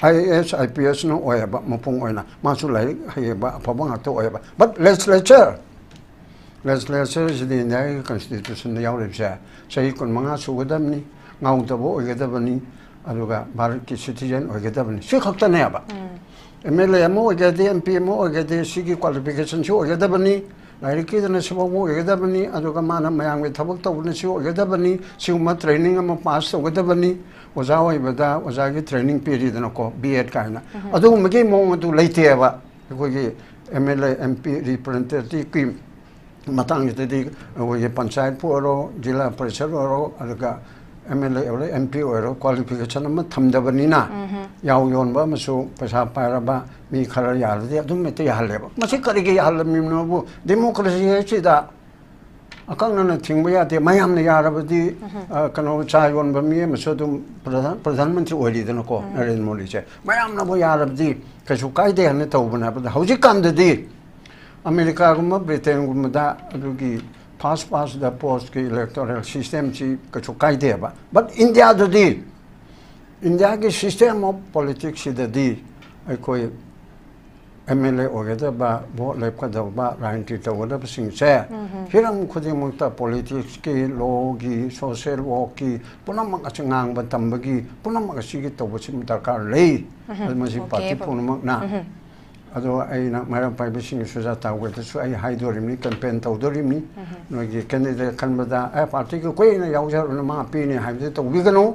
I A S, I P ꯑꯦꯁꯅ ꯑꯣꯏꯌꯦꯕ, ꯃꯄꯨꯡ ꯑꯣꯏꯅ꯫ ꯃꯥꯁꯨ ꯂꯥꯏꯔꯤꯛ ꯍꯩꯌꯦꯕ, ꯑꯐꯕ ꯉꯥꯛꯇ ꯑꯣꯏꯌꯦꯕ꯫ ꯕꯠ ꯂꯦꯖꯤꯁꯂꯦꯆꯔ, ꯂꯦꯖꯤꯁꯂꯦꯆꯔꯁꯤꯗꯤ ꯏꯟꯗꯤꯌꯥꯒꯤ ꯀꯟꯁꯇꯤꯇ꯭ꯌꯨꯁꯟꯗ ꯌꯥꯎꯔꯤꯕꯁꯦ, ꯆꯍꯤ ꯀꯨꯟꯃꯉꯥ ꯁꯨꯒꯗꯕꯅꯤ, ꯉꯥꯎꯗꯕ ꯑꯣꯏꯒꯗꯕꯅꯤ, ꯑꯗꯨꯒ ꯚꯥꯔꯠꯀꯤ ꯁꯤꯇꯤꯖꯦꯟ ꯑꯣꯏꯒꯗꯕꯅꯤ꯫ ꯁꯤ ꯈꯛꯇꯅꯦꯕ꯫ ꯑꯦꯝ ꯑꯦꯜ ꯑꯦ ꯑꯃ ꯑꯣꯏꯒꯦꯗꯤ, ꯑꯦꯝ ꯄꯤ ꯑꯃ ꯑꯣꯏꯒꯦꯗꯤ, ꯁꯤꯒꯤ ꯀ꯭ꯋꯥꯂꯤꯐꯤꯀꯦꯁꯟꯁꯤ ꯑꯣꯏꯒꯗꯕꯅꯤ, ꯂꯥꯏꯔꯤꯛꯀꯤꯗꯅ ꯁꯤꯐꯥꯎꯕ ꯑꯣꯏꯒꯗꯕꯅꯤ, ꯑꯗꯨꯒ ꯃꯥꯅ ꯃꯌꯥꯝꯒꯤ ꯊꯕꯛ ꯇꯧꯕꯅ ꯁꯤ ꯑꯣꯏꯒꯗꯕꯅꯤ, ꯁꯤꯒꯨꯝꯕ ꯇ꯭ꯔꯦꯅꯤꯡ ꯑꯃ ꯄꯥꯁ ꯇꯧꯒꯗꯕꯅꯤ, ꯑꯣꯖꯥ ꯑꯣꯏꯕꯗ ꯑꯣꯖꯥꯒꯤ ꯇ꯭ꯔꯦꯅꯤꯡ ꯄꯤꯔꯤꯗꯅꯀꯣ, ꯕꯤ ꯑꯦꯗ ꯀꯥꯏꯅ꯫ ꯑꯗꯨꯒꯨꯝꯕꯒꯤ ꯃꯑꯣꯡ ꯑꯗꯨ ꯂꯩꯇꯦꯕ꯫ ꯑꯩꯈꯣꯏꯒꯤ M L A, M P ꯔꯤꯄ꯭ꯔꯖꯦꯟꯇꯦꯇꯤꯚꯀꯤ ꯃꯇꯥꯡꯁꯤꯗꯗꯤ ꯑꯩꯈꯣꯏꯒꯤ ꯄꯟꯆꯥꯌꯠꯄꯨ ꯑꯣꯏꯔꯣ, ꯖꯤꯂꯥ ꯄꯔꯤꯁꯠ ꯑꯣꯏꯔꯣ, ꯑꯗꯨꯒ ꯑꯦꯝ ꯑꯦꯜ ꯑꯦ ꯑꯣꯏꯔꯣ, ꯑꯦꯝ ꯄꯤ ꯑꯣꯏꯔꯣ, ꯀ꯭ꯋꯥꯂꯤꯐꯤꯀꯦꯁꯟ ꯑꯃ ꯊꯝꯗꯕꯅꯤꯅ, ꯌꯥꯎ ꯌꯣꯟꯕ ꯑꯃꯁꯨ ꯄꯩꯁꯥ ꯄꯥꯏꯔꯕ ꯃꯤ ꯈꯔ ꯌꯥꯔꯗꯤ ꯑꯗꯨꯝ ꯍꯦꯛꯇ ꯌꯥꯍꯜꯂꯦꯕ꯫ ꯃꯁꯤ ꯀꯔꯤꯒꯤ ꯌꯥꯍꯜꯂꯝꯃꯤꯕꯅꯣꯕꯨ? ꯗꯦꯃꯣꯀ꯭ꯔꯦꯁꯤ ꯍꯥꯏꯁꯤꯗ ꯑꯀꯛꯅꯅ ꯊꯤꯡꯕ ꯌꯥꯗꯦ꯫ ꯃꯌꯥꯝꯅ ꯌꯥꯔꯕꯗꯤ, ꯑ, ꯀꯩꯅꯣ, ꯆꯥ ꯌꯣꯟꯕ ꯃꯤ ꯑꯃꯁꯨ ꯑꯗꯨꯝ ꯄ꯭ꯔꯙꯥꯟ, ꯄ꯭ꯔꯙꯥꯟ ꯃꯟꯇ꯭ꯔꯤ ꯑꯣꯏꯔꯤꯗꯅꯀꯣ, ꯅꯔꯦꯟꯗ꯭ꯔ ꯃꯣꯗꯤꯁꯦ꯫ ꯃꯌꯥꯝꯅꯕꯨ ꯌꯥꯔꯕꯗꯤ ꯀꯩꯁꯨ ꯀꯥꯏꯗꯦ ꯍꯥꯏꯅ ꯇꯧꯕꯅꯦ꯫ ꯑꯗꯨꯗ ꯍꯧꯖꯤꯛꯀꯥꯟꯗꯗꯤ ꯑꯃꯦꯔꯤꯀꯥꯒꯨꯝꯕ, ꯕ꯭ꯔꯤꯇꯦꯟꯒꯨꯝꯕꯗ ꯑꯗꯨꯒꯤ ꯐꯥꯔꯁ ꯄꯥꯁ ꯗ ꯄꯣꯁꯀꯤ ꯏꯂꯦꯛꯇꯣꯔꯦꯜ ꯁꯤꯁꯇꯦꯝꯁꯤ ꯀꯩꯁꯨ ꯀꯥꯏꯗꯦꯕ꯫ ꯕꯠ ꯏꯟꯗꯤꯌꯥꯗꯗꯤ, ꯏꯟꯗꯤꯌꯥꯒꯤ ꯁꯤꯁꯇꯦꯝ ꯑꯣꯐ ꯄꯣꯂꯤꯇꯤꯛꯁꯁꯤꯗꯗꯤ ꯑꯩꯈꯣꯏ ꯑꯦꯝ ꯑꯦꯜ ꯑꯦ ꯑꯣꯏꯒꯗꯕ, ꯚꯣꯠ ꯂꯦꯞꯀꯗꯕ, ꯔꯥꯖꯅꯤꯇꯤ ꯇꯧꯒꯗꯕꯁꯤꯡꯁꯦ ꯍꯤꯔꯝ ꯈꯨꯗꯤꯡꯃꯛꯇ, ꯄꯣꯂꯤꯇꯤꯛꯁꯀꯤ, ꯂꯣꯒꯤ, ꯁꯣꯁꯤꯌꯦꯜ ꯋꯥꯔꯛꯀꯤ, ꯄꯨꯝꯅꯃꯛ ꯑꯁꯤ ꯉꯥꯡꯕ ꯇꯝꯕꯒꯤ, ꯄꯨꯝꯅꯃꯛ ꯑꯁꯤꯒꯤ ꯇꯧꯕꯁꯤ ꯗꯔꯀꯥꯔ ꯂꯩ꯫ ꯑꯗꯨ ꯃꯁꯤ ꯑꯣꯀꯦ, ꯄꯥꯔꯇꯤ ꯄꯨꯝꯅꯃꯛꯅ꯫ ꯑꯗꯣ ꯑꯩꯅ ꯃꯩꯔꯥ ꯄꯥꯏꯕꯤꯁꯤꯡ ꯁꯨꯖꯥꯇꯥ ꯍꯣꯏꯗꯁꯨ ꯑꯩ ꯍꯥꯏꯗꯣꯔꯤꯕꯅꯤ, ꯀꯦꯝꯄꯦꯟ ꯇꯧꯗꯣꯔꯤꯕꯅꯤ꯫ ꯅꯣꯏꯒꯤ ꯀꯦꯟꯗꯤꯗꯦꯠ ꯈꯟꯕꯗ, "ꯑꯦ, ꯄꯥꯔꯇꯤꯒꯤ ꯀꯨꯏꯅ ꯌꯥꯎꯖꯔꯕꯅ ꯃꯥ ꯄꯤꯅꯤ" ꯍꯥꯏꯕꯗꯤ ꯇꯧꯕꯤꯒꯅꯨ꯫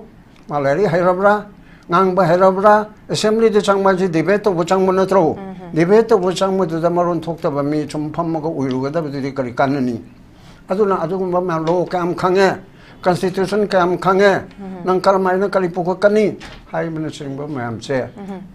ꯃꯥ ꯂꯥꯏꯔꯤꯛ ꯍꯩꯔꯕ꯭ꯔꯥ? ꯉꯥꯡꯕ ꯍꯩꯔꯕ꯭ꯔꯥ? ꯑꯦꯁꯦꯝꯕ꯭ꯂꯤꯗ ꯆꯪꯕ ꯍꯥꯏꯁꯤ ꯗꯤꯕꯦꯠ ꯇꯧꯕ ꯆꯪꯕ ꯅꯠꯇ꯭ꯔꯣ? ꯗꯤꯕꯦꯠ ꯇꯧꯕ ꯆꯪꯕꯗꯨꯗ ꯃꯔꯣꯟ ꯊꯣꯛꯇꯕ ꯃꯤ ꯁꯨꯝ ꯐꯝꯃꯒ ꯎꯏꯔꯨꯒꯗꯕꯗꯨꯗꯤ ꯀꯔꯤ ꯀꯥꯟꯅꯅꯤ? ꯑꯗꯨꯅ ꯑꯗꯨꯒꯨꯝꯕ ꯃꯌꯥꯝ ꯂꯣ ꯀꯌꯥꯝ ꯈꯪꯉꯦ? ꯀꯟꯁꯇꯤꯇ꯭ꯌꯨꯁꯟ ꯀꯌꯥꯝ ꯈꯪꯉꯦ, ꯅꯪ ꯀꯔꯝꯍꯥꯏꯅ ꯀꯔꯤ ꯄꯨꯈꯠꯀꯅꯤ ꯍꯥꯏꯕꯅꯆꯤꯡꯕ ꯃꯌꯥꯝꯁꯦ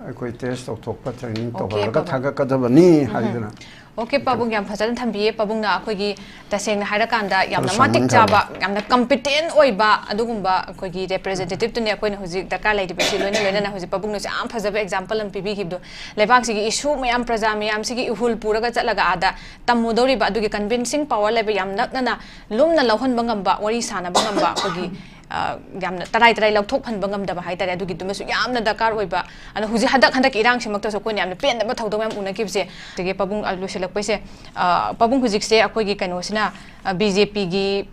ꯑꯩꯈꯣꯏ ꯇꯦꯁ ꯇꯧꯊꯣꯛꯄ, ꯇ꯭ꯔꯦꯅꯤꯡ ꯇꯧꯍꯜꯂꯒ ꯊꯥꯒꯠꯀꯗꯕꯅꯤ ꯍꯥꯏꯗꯅ꯫ ꯑꯣꯀꯦ, ꯄꯥꯕꯨꯡ ꯌꯥꯝ ꯐꯖꯅ ꯊꯝꯕꯤꯌꯦ꯫ ꯄꯥꯕꯨꯡꯅ ꯑꯩꯈꯣꯏꯒꯤ ꯇꯁꯦꯡꯅ ꯍꯥꯏꯔꯀꯥꯟꯗ ꯌꯥꯝꯅ ꯃꯇꯤꯛ ꯆꯥꯕ, ꯌꯥꯝꯅ ꯀꯝꯄꯤꯇꯦꯟ ꯑꯣꯏꯕ ꯑꯗꯨꯒꯨꯝꯕ ꯑꯩꯈꯣꯏꯒꯤ ꯔꯤꯄ꯭ꯔꯖꯦꯟꯇꯦꯇꯤꯞꯇꯨꯅꯦ ꯑꯩꯈꯣꯏꯅ ꯍꯧꯖꯤꯛ ꯗꯔꯀꯥꯔ ꯂꯩꯔꯤꯕꯁꯤ꯫ ꯂꯣꯏꯅ ꯂꯣꯏꯅꯅ ꯍꯧꯖꯤꯛ ꯄꯥꯕꯨꯡꯅꯁꯨ ꯌꯥꯝ ꯐꯖꯕ ꯑꯦꯛꯖꯥꯝꯄꯜ ꯑꯃ ꯄꯤꯕꯤꯈꯤꯕꯗꯣ, ꯂꯩꯕꯥꯛꯁꯤꯒꯤ ꯏꯁꯨ ꯃꯌꯥꯝ, ꯄ꯭ꯔꯖꯥ ꯃꯌꯥꯝꯁꯤꯒꯤ ꯏꯍꯨꯜ ꯄꯨꯔꯒ ꯆꯠꯂꯒ ꯑꯥꯗ ꯇꯝꯃꯨꯗꯧꯔꯤꯕ ꯑꯗꯨꯒꯤ ꯀꯟꯚꯤꯟꯁꯤꯡ ꯄꯥꯋꯔ ꯂꯩꯕ, ꯌꯥꯝ ꯅꯛꯅꯅ ꯂꯨꯝꯅ ꯂꯧꯍꯟꯕ ꯉꯝꯕ, ꯋꯥꯔꯤ ꯁꯥꯟꯅꯕ ꯉꯝꯕ, ꯑꯩꯈꯣꯏꯒꯤ ꯌꯥꯝꯅ ꯇꯔꯥꯏ ꯇꯔꯥꯏ ꯂꯧꯊꯣꯛꯍꯟꯕ ꯉꯝꯗꯕ ꯍꯥꯏꯇꯥꯔꯦ꯫ ꯑꯗꯨꯒꯤꯗꯨꯃꯁꯨ ꯌꯥꯝꯅ ꯗꯔꯀꯥꯔ ꯑꯣꯏꯕ꯫ ꯑꯗꯣ ꯍꯧꯖꯤꯛ ꯍꯟꯗꯛ ꯍꯟꯗꯛꯀꯤ ꯏꯔꯥꯡꯁꯤꯃꯛꯇꯁꯨ ꯑꯩꯈꯣꯏꯅ ꯌꯥꯝꯅ ꯄꯦꯟꯗꯕ ꯊꯧꯗꯣꯛ ꯃꯌꯥꯝ ꯎꯅꯈꯤꯕꯁꯦ꯫ ꯑꯗꯒꯤ ꯄꯥꯕꯨꯡ, ꯑ, ꯂꯣꯏꯁꯤꯜꯂꯛꯄꯩꯁꯦ, ꯑ, ꯄꯥꯕꯨꯡ, ꯍꯧꯖꯤꯛꯁꯦ ꯑꯩꯈꯣꯏꯒꯤ ꯀꯩꯅꯣꯁꯤꯅ, ꯑ, ꯕꯤ ꯖꯦ ꯄꯤꯒꯤ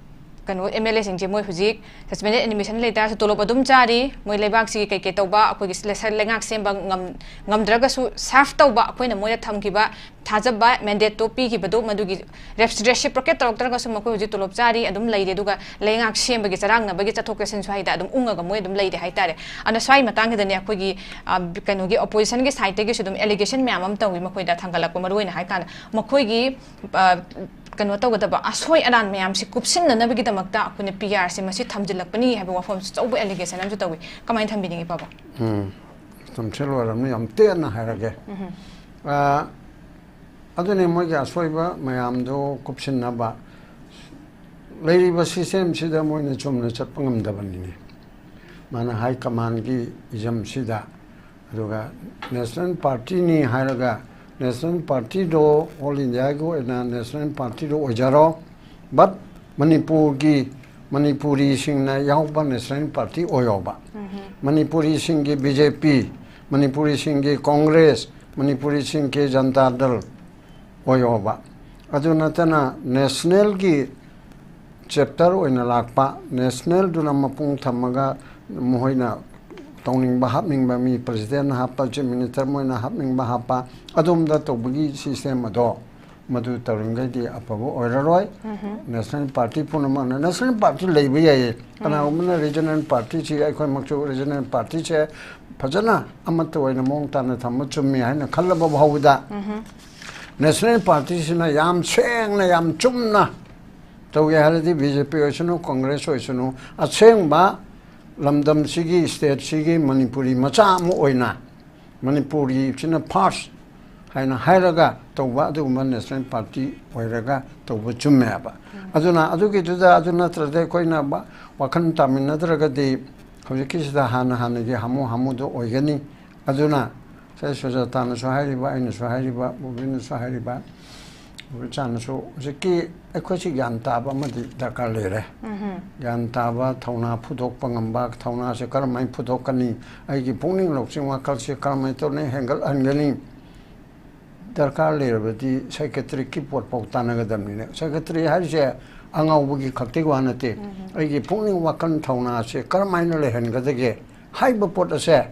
ꯀꯩꯅꯣ ꯑꯦꯝ ꯑꯦꯜ ꯑꯦꯁꯤꯡꯁꯦ ꯃꯣꯏ ꯍꯧꯖꯤꯛ ꯁꯁꯄꯦꯟꯗꯦꯠ ꯑꯦꯅꯤꯃꯦꯁꯟ ꯂꯩꯇꯥꯔꯁꯨ ꯇꯣꯂꯣꯞ ꯑꯗꯨꯝ ꯆꯥꯔꯤ꯫ ꯃꯣꯏ ꯂꯩꯕꯥꯛꯁꯤꯒꯤ ꯀꯩ ꯀꯩ ꯇꯧꯕ, ꯑꯩꯈꯣꯏꯒꯤ ꯂꯩꯁ-, ꯂꯩꯉꯥꯛ ꯁꯦꯝꯕ ꯉꯝ-, ꯉꯝꯗ꯭ꯔꯒꯁꯨ ꯁꯥꯔꯐ ꯇꯧꯕ, ꯑꯩꯈꯣꯏꯅ ꯃꯣꯏꯗ ꯊꯝꯈꯤꯕ ꯊꯥꯖꯕ, ꯃꯦꯟꯗꯦꯠꯇꯣ ꯄꯤꯈꯤꯕꯗꯣ, ꯃꯗꯨꯒꯤ ꯔꯦꯁꯤꯄ꯭ꯔꯣꯁꯤꯠ ꯄꯣꯀꯦꯠ ꯇꯧꯔꯛꯇ꯭ꯔꯒꯁꯨ ꯃꯈꯣꯏ ꯍꯧꯖꯤꯛ ꯇꯣꯂꯣꯞ ꯆꯥꯔꯤ, ꯑꯗꯨꯝ ꯂꯩꯔꯤ꯫ ꯑꯗꯨꯒ ꯂꯩꯉꯥꯛ ꯁꯦꯝꯕꯒꯤ ꯆꯔꯥꯡꯅꯕꯒꯤ ꯆꯠꯊꯣꯛ ꯆꯠꯁꯤꯟꯁꯨ ꯍꯥꯏꯗ ꯑꯗꯨꯝ ꯎꯪꯉꯒ ꯃꯣꯏ ꯑꯗꯨꯝ ꯂꯩꯔꯤ ꯍꯥꯏꯇꯥꯔꯦ꯫ ꯑꯗꯨꯅ ꯁ꯭ꯋꯥꯏ ꯃꯇꯥꯡꯁꯤꯗꯅꯦ ꯑꯩꯈꯣꯏꯒꯤ, ꯑ, ꯀꯩꯅꯣꯒꯤ ꯑꯣꯄꯣꯖꯤꯁꯟꯒꯤ ꯁꯥꯏꯠꯇꯒꯤꯁꯨ ꯑꯗꯨꯝ ꯑꯦꯂꯤꯒꯦꯁꯟ ꯃꯌꯥꯝ ꯑꯃ ꯇꯧꯏ ꯃꯈꯣꯏꯗ ꯊꯥꯡꯒꯠꯂꯛꯄ꯫ ꯃꯔꯨꯑꯣꯏꯅ ꯍꯥꯏ ꯀꯥꯟꯗ ꯃꯈꯣꯏꯒꯤ, ꯑ, ꯀꯩꯅꯣ ꯇꯧꯒꯗꯕ ꯑꯁꯣꯏ ꯑꯔꯥꯟ ꯃꯌꯥꯝꯁꯤ ꯀꯨꯞꯁꯤꯟꯅꯅꯕꯒꯤꯗꯃꯛꯇ ꯑꯩꯈꯣꯏꯅ ꯄꯤ ꯑꯥꯔꯁꯤ ꯃꯁꯤ ꯊꯝꯖꯤꯜꯂꯛꯄꯅꯤ ꯍꯥꯏꯕ ꯋꯥꯐꯝꯁꯨ ꯑꯆꯧꯕ ꯑꯦꯂꯤꯒꯦꯁꯟ ꯑꯃꯁꯨ ꯇꯧꯏ꯫ ꯀꯃꯥꯏꯅ ꯊꯝꯕꯤꯅꯤꯡꯉꯤ, ꯄꯥꯕꯨꯡ? ꯎꯝ, ꯃꯇꯝꯁꯦ ꯂꯣꯏꯔꯕꯅꯤ, ꯌꯥꯝ ꯇꯦꯟꯅ ꯍꯥꯏꯔꯒꯦ꯫ ꯑ, ꯑꯗꯨꯅꯤ ꯃꯣꯏꯒꯤ ꯑꯁꯣꯏꯕ ꯃꯌꯥꯝꯗꯣ ꯀꯨꯞꯁꯤꯟꯅꯕ꯫ ꯂꯩꯔꯤꯕ ꯁꯤꯁꯇꯦꯝꯁꯤꯗ ꯃꯣꯏꯅ ꯆꯨꯝꯅ ꯆꯠꯄ ꯉꯝꯗꯕꯅꯤꯅꯦ꯫ ꯃꯥꯅ ꯍꯥꯏ ꯀꯃꯥꯟꯒꯤ ꯏꯖꯝꯁꯤꯗ, ꯑꯗꯨꯒ ꯅꯦꯁꯅꯦꯜ ꯄꯥꯔꯇꯤꯅꯤ ꯍꯥꯏꯔꯒ, ꯅꯦꯁꯅꯦꯜ ꯄꯥꯔꯇꯤꯗꯣ ꯑꯣꯜ ꯏꯟꯗꯤꯌꯥꯒꯤ ꯑꯣꯏꯅ ꯅꯦꯁꯅꯦꯜ ꯄꯥꯔꯇꯤꯗꯣ ꯑꯣꯏꯖꯔꯣ, ꯕꯠ ꯃꯅꯤꯄꯨꯔꯒꯤ, ꯃꯅꯤꯄꯨꯔꯤꯁꯤꯡꯅ ꯌꯥꯎꯕ ꯅꯦꯁꯅꯦꯜ ꯄꯥꯔꯇꯤ ꯑꯣꯏꯌꯣꯕ꯫ ꯃꯅꯤꯄꯨꯔꯤꯁꯤꯡꯒꯤ ꯕꯤ ꯖꯦ ꯄꯤ, ꯃꯅꯤꯄꯨꯔꯤꯁꯤꯡꯒꯤ ꯀꯣꯡꯒ꯭ꯔꯦꯁ, ꯃꯅꯤꯄꯨꯔꯤꯁꯤꯡꯒꯤ ꯖꯟꯇꯥ ꯗꯜ ꯑꯣꯏꯌꯣꯕ꯫ ꯑꯗꯨ ꯅꯠꯇꯅ ꯅꯦꯁꯅꯦꯜꯒꯤ ꯆꯦꯞꯇꯔ ꯑꯣꯏꯅ ꯂꯥꯛꯄ, ꯅꯦꯁꯅꯦꯜꯗꯨꯅ ꯃꯄꯨꯡ ꯊꯝꯃꯒ ꯃꯈꯣꯏꯅ ꯇꯧꯅꯤꯡꯕ ꯍꯥꯞꯅꯤꯡꯕ, ꯃꯤ ꯄ꯭ꯔꯁꯤꯗꯦꯟ ꯍꯥꯞꯄ, ꯆꯤꯐ ꯃꯤꯅꯤꯁꯇꯔ ꯃꯣꯏꯅ ꯍꯥꯞꯅꯤꯡꯕ ꯍꯥꯞꯄ, ꯑꯗꯣꯝꯗ ꯇꯧꯕꯒꯤ ꯁꯤꯁꯇꯦꯝ ꯑꯗꯣ ꯃꯗꯨ ꯇꯧꯔꯤꯉꯩꯗꯤ ꯑꯐꯕ ꯑꯣꯏꯔꯔꯣꯏ꯫ ꯅꯦꯁꯅꯦꯜ ꯄꯥꯔꯇꯤ ꯄꯨꯝꯅꯃꯛꯅ, ꯅꯦꯁꯅꯦꯜ ꯄꯥꯔꯇꯤ ꯂꯩꯕ ꯌꯥꯏꯌꯦ, ꯀꯅꯥꯒꯨꯝꯕꯅ ꯔꯤꯖꯅꯦꯜ ꯄꯥꯔꯇꯤꯁꯤ, ꯑꯩꯈꯣꯏꯃꯛꯁꯨ ꯔꯤꯖꯅꯦꯜ ꯄꯥꯔꯇꯤꯁꯦ ꯐꯖꯅ ꯑꯃꯠꯇ ꯑꯣꯏꯅ ꯃꯑꯣꯡ ꯇꯥꯅ ꯊꯝꯕ ꯆꯨꯝꯃꯤ ꯍꯥꯏꯅ ꯈꯜꯂꯕ ꯐꯥꯎꯕꯗ, ꯅꯦꯁꯅꯦꯜ ꯄꯥꯔꯇꯤꯁꯤꯅ ꯌꯥꯝ ꯁꯦꯡꯅ, ꯌꯥꯝ ꯆꯨꯝꯅ ꯇꯧꯒꯦ ꯍꯥꯏꯔꯗꯤ ꯕꯤ ꯖꯦ ꯄꯤ ꯑꯣꯏꯁꯅꯨ, ꯀꯣꯡꯒ꯭ꯔꯦꯁ ꯑꯣꯏꯁꯅꯨ, ꯑꯁꯦꯡꯕ ꯂꯝꯗꯝꯁꯤꯒꯤ, ꯁ꯭ꯇꯦꯠꯁꯤꯒꯤ ꯃꯅꯤꯄꯨꯔꯤ ꯃꯆꯥ ꯑꯃ ꯑꯣꯏꯅ, ꯃꯅꯤꯄꯨꯔꯤꯁꯤꯅ ꯐꯥꯔꯁ ꯍꯥꯏꯅ ꯍꯥꯏꯔꯒ ꯇꯧꯕ ꯑꯗꯨꯒꯨꯝꯕ ꯅꯦꯁꯅꯦꯜ ꯄꯥꯔꯇꯤ ꯑꯣꯏꯔꯒ ꯇꯧꯕ ꯆꯨꯝꯃꯦꯕ꯫ ꯑꯗꯨꯅ ꯑꯗꯨꯒꯤꯗꯨꯗ, ꯑꯗꯨ ꯅꯠꯇ꯭ꯔꯗꯤ ꯑꯩꯈꯣꯏꯅ ꯋꯥ-, ꯋꯥꯈꯜ ꯇꯥꯃꯤꯟꯅꯗ꯭ꯔꯒꯗꯤ ꯍꯧꯖꯤꯛꯀꯤꯁꯤꯗ ꯍꯥꯟꯅ ꯍꯥꯟꯅꯒꯤ ꯍꯥꯃꯨ ꯍꯥꯃꯨꯗꯣ ꯑꯣꯏꯒꯅꯤ꯫ ꯑꯗꯨꯅ ꯁꯦ ꯁꯨꯖꯥꯇꯥꯅꯁꯨ ꯍꯥꯏꯔꯤꯕ, ꯑꯩꯅꯁꯨ ꯍꯥꯏꯔꯤꯕ, ꯕꯣꯕꯤꯅꯁꯨ ꯍꯥꯏꯔꯤꯕ, ꯕꯣꯕꯤꯆꯥꯅꯁꯨ, ꯍꯧꯖꯤꯛꯀꯤ ꯑꯩꯈꯣꯏꯁꯤ ꯒ꯭ꯌꯥꯟ ꯇꯥꯕ ꯑꯃꯗꯤ ꯗꯔꯀꯥꯔ ꯂꯩꯔꯦ꯫ ꯒ꯭ꯌꯥꯟ ꯇꯥꯕ, ꯊꯧꯅꯥ ꯐꯨꯗꯣꯛꯄ ꯉꯝꯕ, ꯊꯧꯅꯥꯁꯦ ꯀꯔꯝꯍꯥꯏꯅ ꯐꯨꯗꯣꯛꯀꯅꯤ, ꯑꯩꯒꯤ ꯄꯨꯛꯅꯤꯡ ꯂꯧꯁꯤꯡ ꯋꯥꯈꯜꯁꯦ ꯀꯔꯝꯍꯥꯏꯅ ꯇꯧꯅ ꯍꯦꯟꯒꯠꯍꯟꯒꯅꯤ, ꯗꯔꯀꯥꯔ ꯂꯩꯔꯕꯗꯤ ꯁꯥꯏꯀꯦꯇ꯭ꯔꯤꯛꯀꯤ ꯄꯣꯠ ꯐꯥꯎ ꯇꯥꯟꯅꯒꯗꯕꯅꯤꯅꯦ꯫ ꯁꯥꯏꯀꯦꯇ꯭ꯔꯤ ꯍꯥꯏꯔꯤꯁꯦ ꯑꯉꯥꯎꯕꯒꯤ ꯈꯛꯇꯒꯤ ꯋꯥ ꯅꯠꯇꯦ꯫ ꯑꯩꯒꯤ ꯄꯨꯛꯅꯤꯡ ꯋꯥꯈꯜ ꯊꯧꯅꯥꯁꯦ ꯀꯔꯝꯍꯥꯏꯅ ꯂꯩꯍꯟꯒꯗꯒꯦ ꯍꯥꯏꯕ ꯄꯣꯠ ꯑꯁꯦ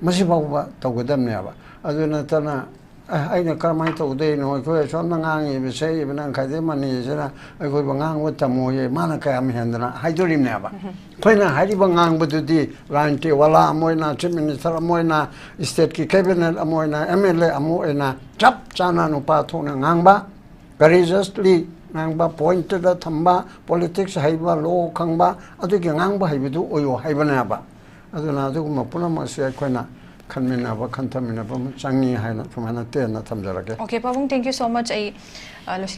ꯃꯁꯤ ꯐꯥꯎꯕ ꯇꯧꯒꯗꯕꯅꯦꯕ꯫ ꯑꯗꯨ ꯅꯠꯇꯅ, "ꯑꯦ, ꯑꯩꯅ ꯀꯔꯝꯍꯥꯏꯅ ꯇꯧꯗꯣꯏꯅꯣ? ꯑꯩꯈꯣꯏ ꯑꯁꯣꯝꯗ ꯉꯥꯡꯉꯤꯕꯁꯦ ꯏꯕꯅ ꯈꯥꯏꯗꯦ ꯃꯅꯤꯁꯤꯅ ꯑꯩꯈꯣꯏꯕꯨ ꯉꯥꯡꯕ ꯇꯝꯃꯣꯌꯦ, ꯃꯥꯅ ꯀꯌꯥꯝ ꯍꯦꯟꯗꯅ ꯍꯥꯏꯗꯣꯔꯤꯕꯅꯦꯕ?" ꯑꯩꯈꯣꯏꯅ ꯍꯥꯏꯔꯤꯕ ꯉꯥꯡꯕꯗꯨꯗꯤ ꯂꯥꯏꯟꯇꯤ ꯋꯥꯂꯥ ꯑꯃ ꯑꯣꯏꯅ, ꯆꯤꯐ ꯃꯤꯅꯤꯁꯇꯔ ꯑꯃ ꯑꯣꯏꯅ, ꯁ꯭ꯇꯦꯠꯀꯤ ꯀꯦꯕꯤꯅꯦꯠ ꯑꯃ ꯑꯣꯏꯅ, ꯑꯦꯝ ꯑꯦꯜ ꯑꯦ ꯑꯃ ꯑꯣꯏꯅ ꯆꯞ ꯆꯥꯅ ꯅꯨꯄꯥ ꯊꯣꯛꯅ ꯉꯥꯡꯕ, ꯀꯔꯦꯖꯁꯂꯤ ꯉꯥꯡꯕ, ꯄꯣꯏꯟꯇꯗ ꯊꯝꯕ, ꯄꯣꯂꯤꯇꯤꯛꯁ ꯍꯩꯕ, ꯂꯣ ꯈꯪꯕ, ꯑꯗꯨꯒꯤ ꯉꯥꯡꯕ ꯍꯩꯕꯗꯨ ꯑꯣꯏꯌꯣ ꯍꯥꯏꯕꯅꯦꯕ꯫ ꯑꯗꯨꯅ ꯑꯗꯨꯒꯨꯝꯕ ꯄꯨꯝꯅꯃꯛꯁꯦ ꯑꯩꯈꯣꯏꯅ ꯈꯟꯃꯤꯟꯅꯕ, ꯈꯟꯊꯃꯤꯟꯅꯕ ꯑꯃ ꯆꯪꯉꯤ ꯍꯥꯏꯅ ꯁꯨꯃꯥꯏꯅ ꯇꯦꯟꯅ ꯊꯝꯖꯔꯒꯦ꯫ Okay, ꯄꯥꯕꯨꯡ, thank you so much꯫ ꯑꯩ, ꯑ, ꯂꯣꯏꯁꯤꯟ-